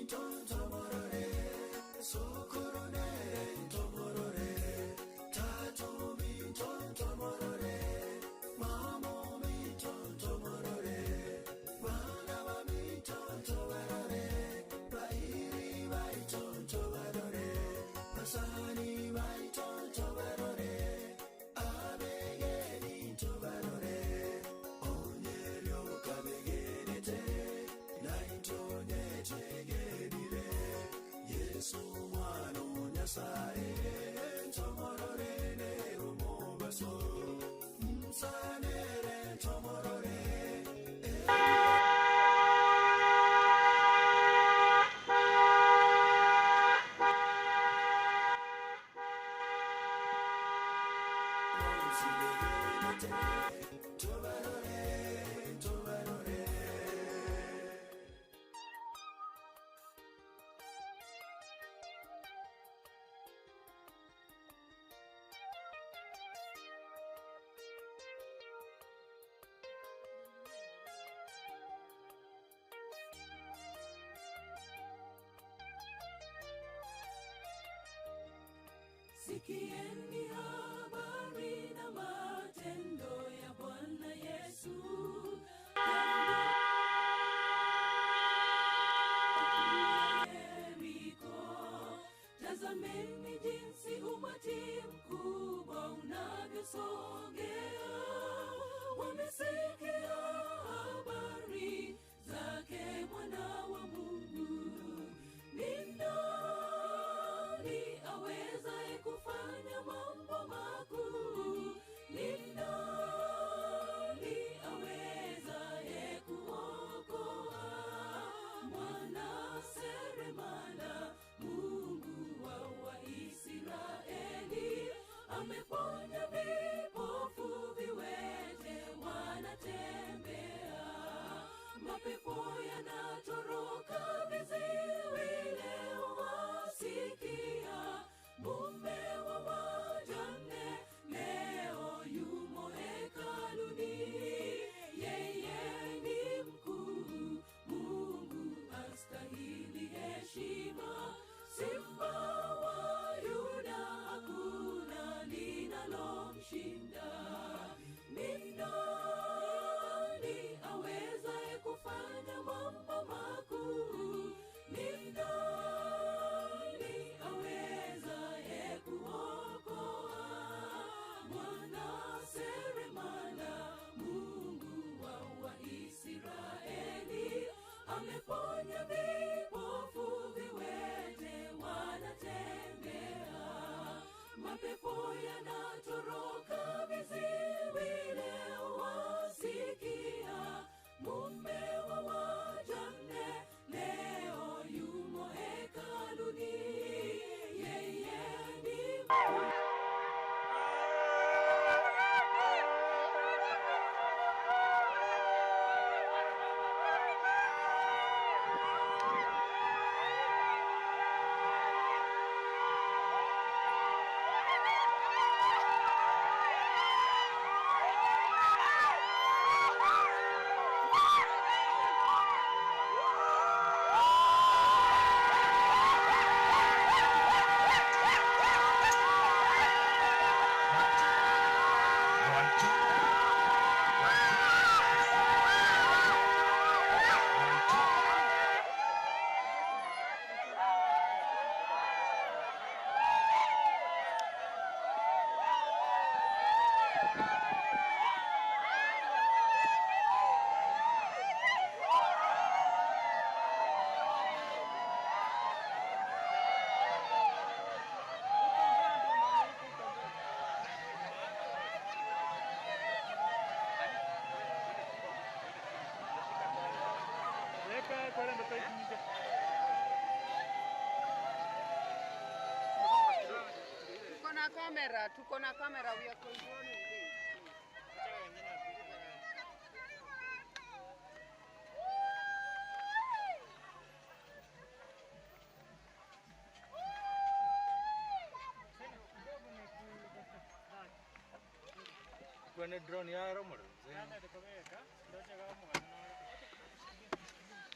mintontomorore sokoronere ntomorore tato mintontomorore mamo mintontomorore bana ba mintontobarore bairi baitontobarore basani baitontobarore abegeni ntobarore onyelyo kabegenete naintonyetegenire Yesu mwana Nyasaye ntomorore nerumobaso msanere ntomorore. Sikieni habari na matendo ya Bwana Yesu. Yeriko, tazameni jinsi umati mkubwa unavyosogea. Wamesikia habari zake Mwana wa Mungu. Ni nani awezaye kufanya mambo makuu? Ni nani awezaye kuokoa? Mwana seremala, Mungu wa Waisraeli, ameponya vipofu, viwete wanatembea, mapepo yanatoroka, viziwi leo wasikia. Mume wa wajane leo yumo hekaluni, yeye ni mkuu, Mungu astahili heshima. Simba wa Yuda, hakuna linalomshinda. Ni nani awezaye kufanya mambo makuu? Ni nani awezaye kuokoa? Mwana seremala, Mungu wa Waisraeli, ameponya vipofu, viwete wanatembea, mapepo yanatoroka, viziwi leo wasikia. Mume wa wajane leo yumo hekaluni, yeye ni Kamera, tuko na kamera, we are controlling this. Kwene drone ya romoro.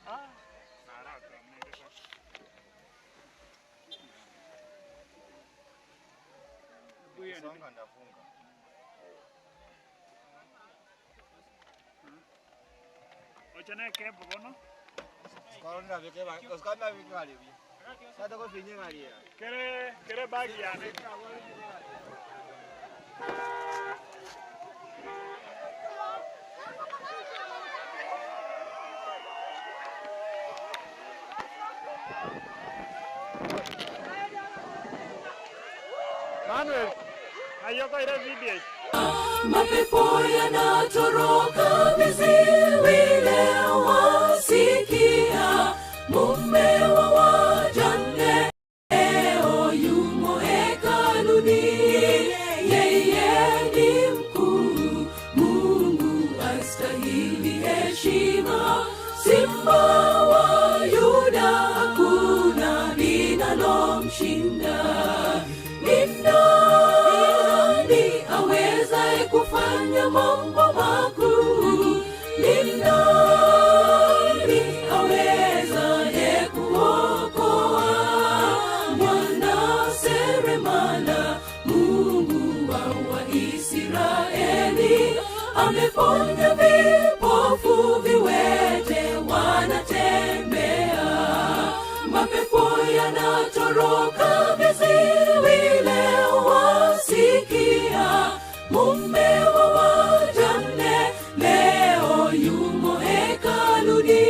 Ah, Songa ndafunga. Ochane kepo bono. Skolona vike ba, skolona vike bali bi. Sasa ko finye bali ya. Kere kere bagi yani. Manuel, ayoko ile video. Mapepo yanatoroka viziwi leo wasikia, mume wa wajane leo yumo hekaluni. Yeye ni mkuu, Mungu astahili heshima. Simba wa Yuda, hakuna linalomshinda. Ni nani awezaye kufanya mambo makuu? Ni nani awezaye kuokoa? Bwana seremala, Mungu wa Waisraeli, ameponya vipofu, viwete wanatembea. Mapepo yanatoroka viziwi leo wasikia, mume wa wajane leo yumo hekaluni.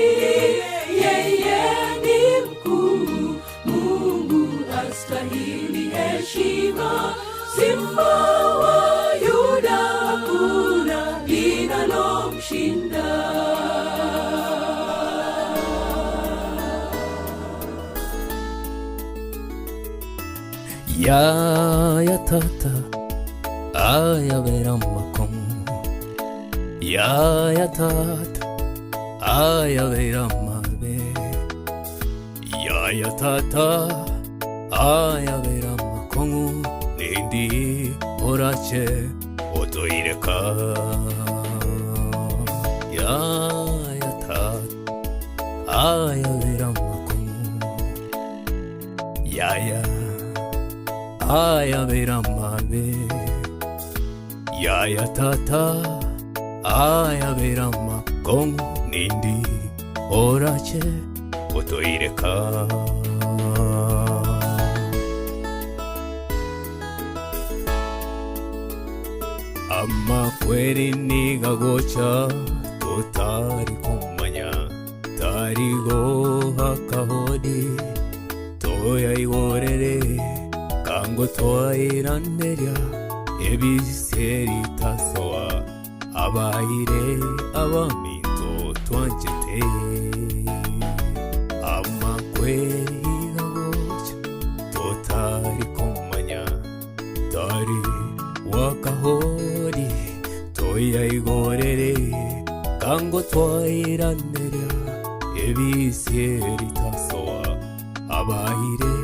Yeye ni mkuu, Mungu astahili heshima. Simba wa Yuda, hakuna linalomshinda. Ya ya tata aya vera makom, ya ya tata aya vera mabe, ya ya tata aya vera makongu nindi orache otoireka. Ya ya tata aya vera makongu, ya ya aya vera mabe, ya ya tata aya vera makongu nindi orache otoireka. Amakweri nigagocha totari kumanya, tarigo hakahodi toya igorere kango toairanderia ebiseri tasoa abaire abaminto twanchete. Amakweri gagocha totari kumanya, tari wakahori toya igorere kango twairanderia ebiseri tasoa abaire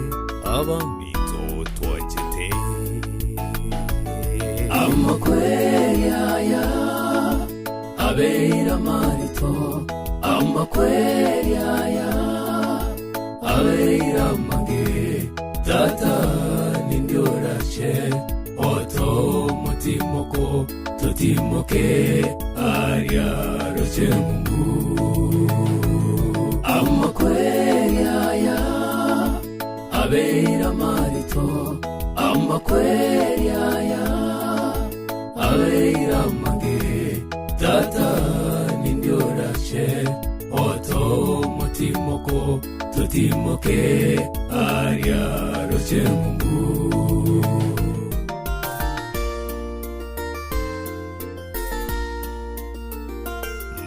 abaminto twanchete. Amakweri aya abeira marito, amakweri aya abeira mange, tata nindiorache oto mutimoko totimoke aria roche mungu. Amakweri aya abeira marito, amakweri aya abeira mange, tata nindiorache oto mutimoko totimoke aria roche mungu.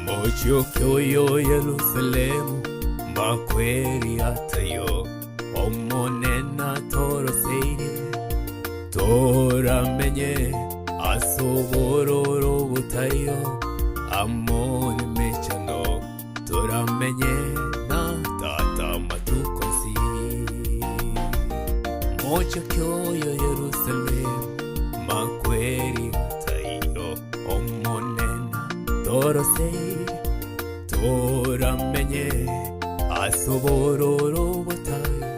Mocho kyoyo Yerusalemu makweri atayo omonena toroseire toramenye asobororo butayo amone mechano toramenye na tata matukosi. Mocho kyoyo Yerusalemu makweri atayo omonena toroseire toramenye asobororo butayo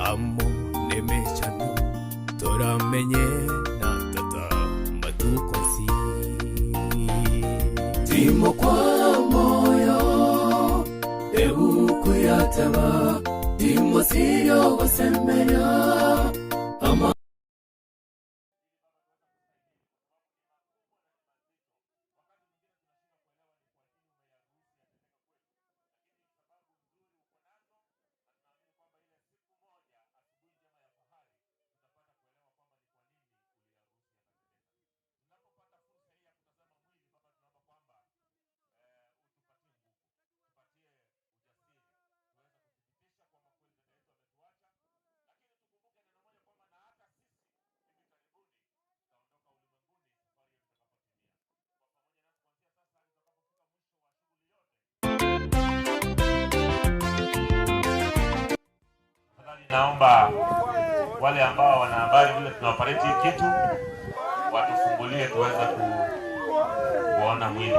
amone mechano toramenye na Timo kwa moyo Ebuku yataba Timo sirio gosemberia Ama Naomba wale ambao wana habari vile tunaoperate hii kitu watufungulie tuweze kuona mwili.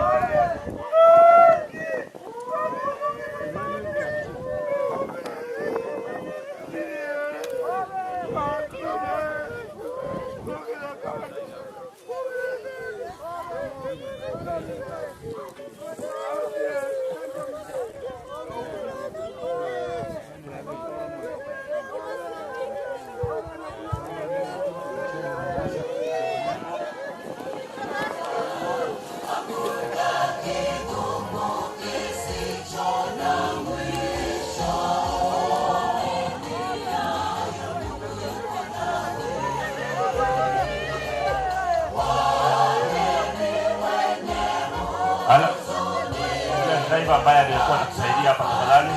Driver ambaye alikuwa anatusaidia hapa tafadhali.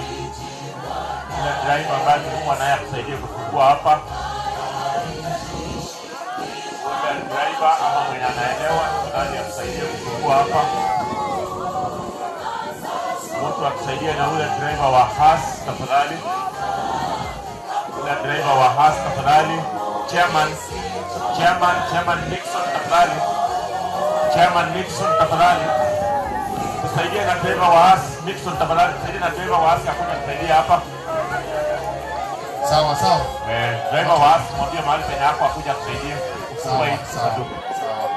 Yule driver ambaye tulikuwa naye atusaidia kufungua hapa. Yule driver ama mwenye anaelewa tafadhali atusaidie kufungua hapa. Mtu atusaidie na yule driver wa Haas tafadhali. Yule driver wa Haas tafadhali. Chairman Nixon tafadhali. Chairman Nixon tafadhali. Tusaidie na driver wa Haas Nixon tafadhali, tusaidie na driver wa Haas akuja kusaidia hapa. Sawa sawa. Driver wa Haas mwambie mahali penye hapo akuja kusaidia kufungua hii sanduku. Sawa.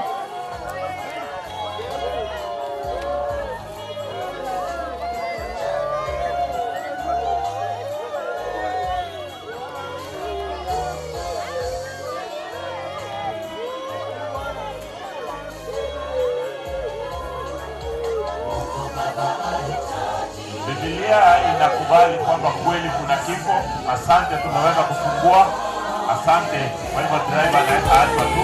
Biblia inakubali kwamba kweli kuna kifo. Asante, tumeweza kufungua. Asante. Kwa hivyo driver anaweza achwa tu.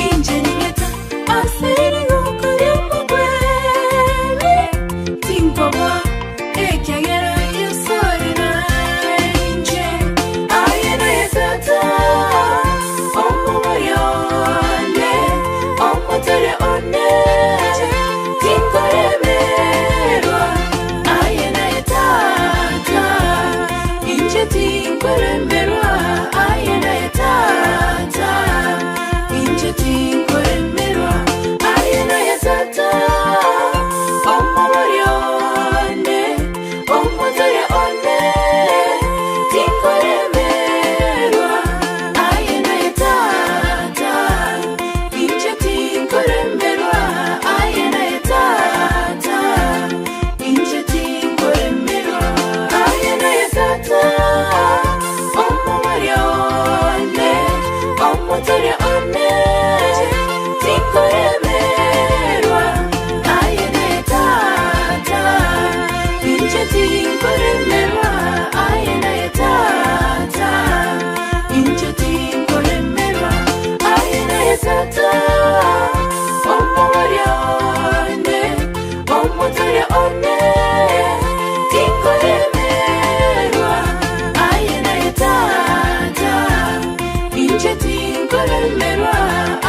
Inje ningeta aseri gokore. tinkoremerwa ayena tata inche tinkoremerwa ayena tata omoborione omotore one tinkoremerwa ayena tata inche tinkoremerwa ayena tata inche tinkoremerwa ayena tata omoborione omotore one tinkoremerwa ayena tata inche tinkoremerwa ayena tata inche tinkoremerwa ayena tata omoborione omotore one tinkoremerwa ayena tata inche tinkoremerwa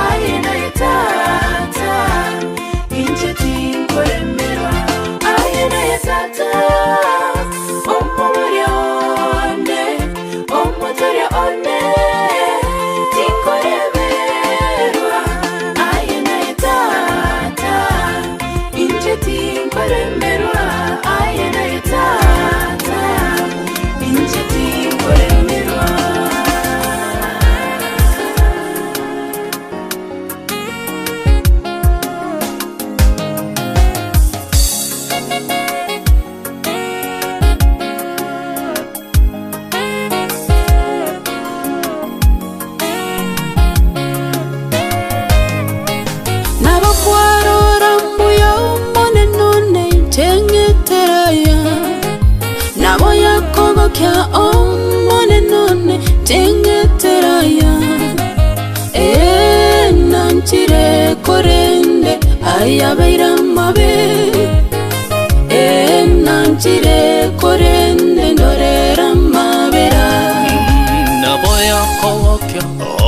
ayena tata inche tinkoremerwa ayena tata omoborione omotore one tinkoremerwa ayena tata inche tinkoremerwa ayena tata inche tinkoremerwa. Nabakwarora mbuya omonenone chengeteraya nabo yakogokya omonenone chengeteraya nanchire korende ayabeira mabe nanchire korende ndorera mabera nabo yakogokya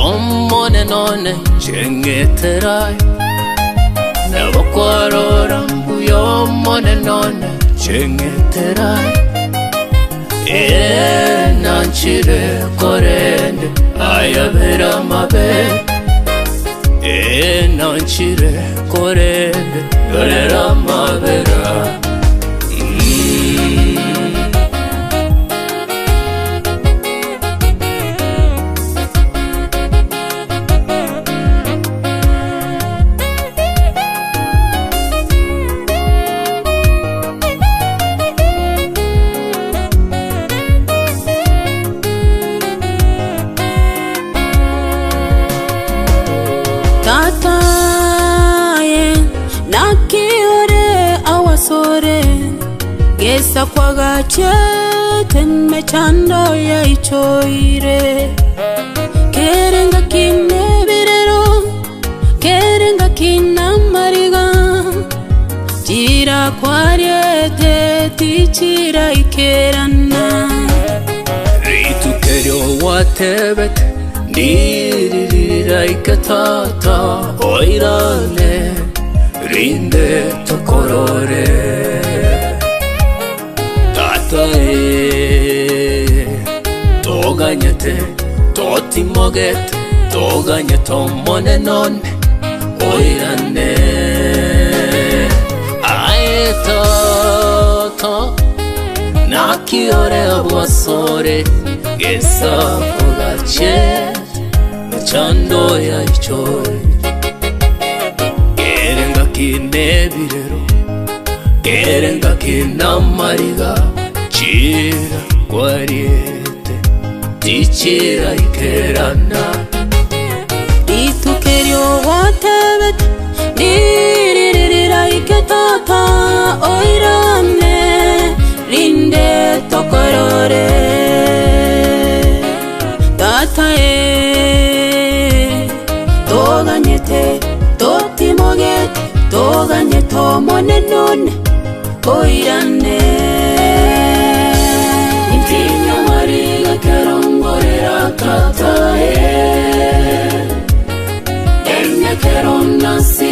omonenone chengeteraya nabakwarora mbuya omonenone chengeteraya nanchire korende ayabera mabe nanchire korende dorera mabera. Tataye nakiore awasore gesa kwagache mechando ya ichoire kerenga kinebirero kerenga kinamariga jira kwariete tichira ikerana ritukerio watebet ndiriraike tata oirane rinde tokorore tata toganyete totimogete toganyete omonenone oirane ae tata nakiore abwasore gesa kogachet mechando ya ichoi kerenga kinebirero kerenga kinamariga chira kwariete tichira ikerana ritukerio watebet ndirira iketata oirane rinde tokorore tata toganyete totimogete toganyete omonenone oirane intinya mariga kerongorera tata enye kerona si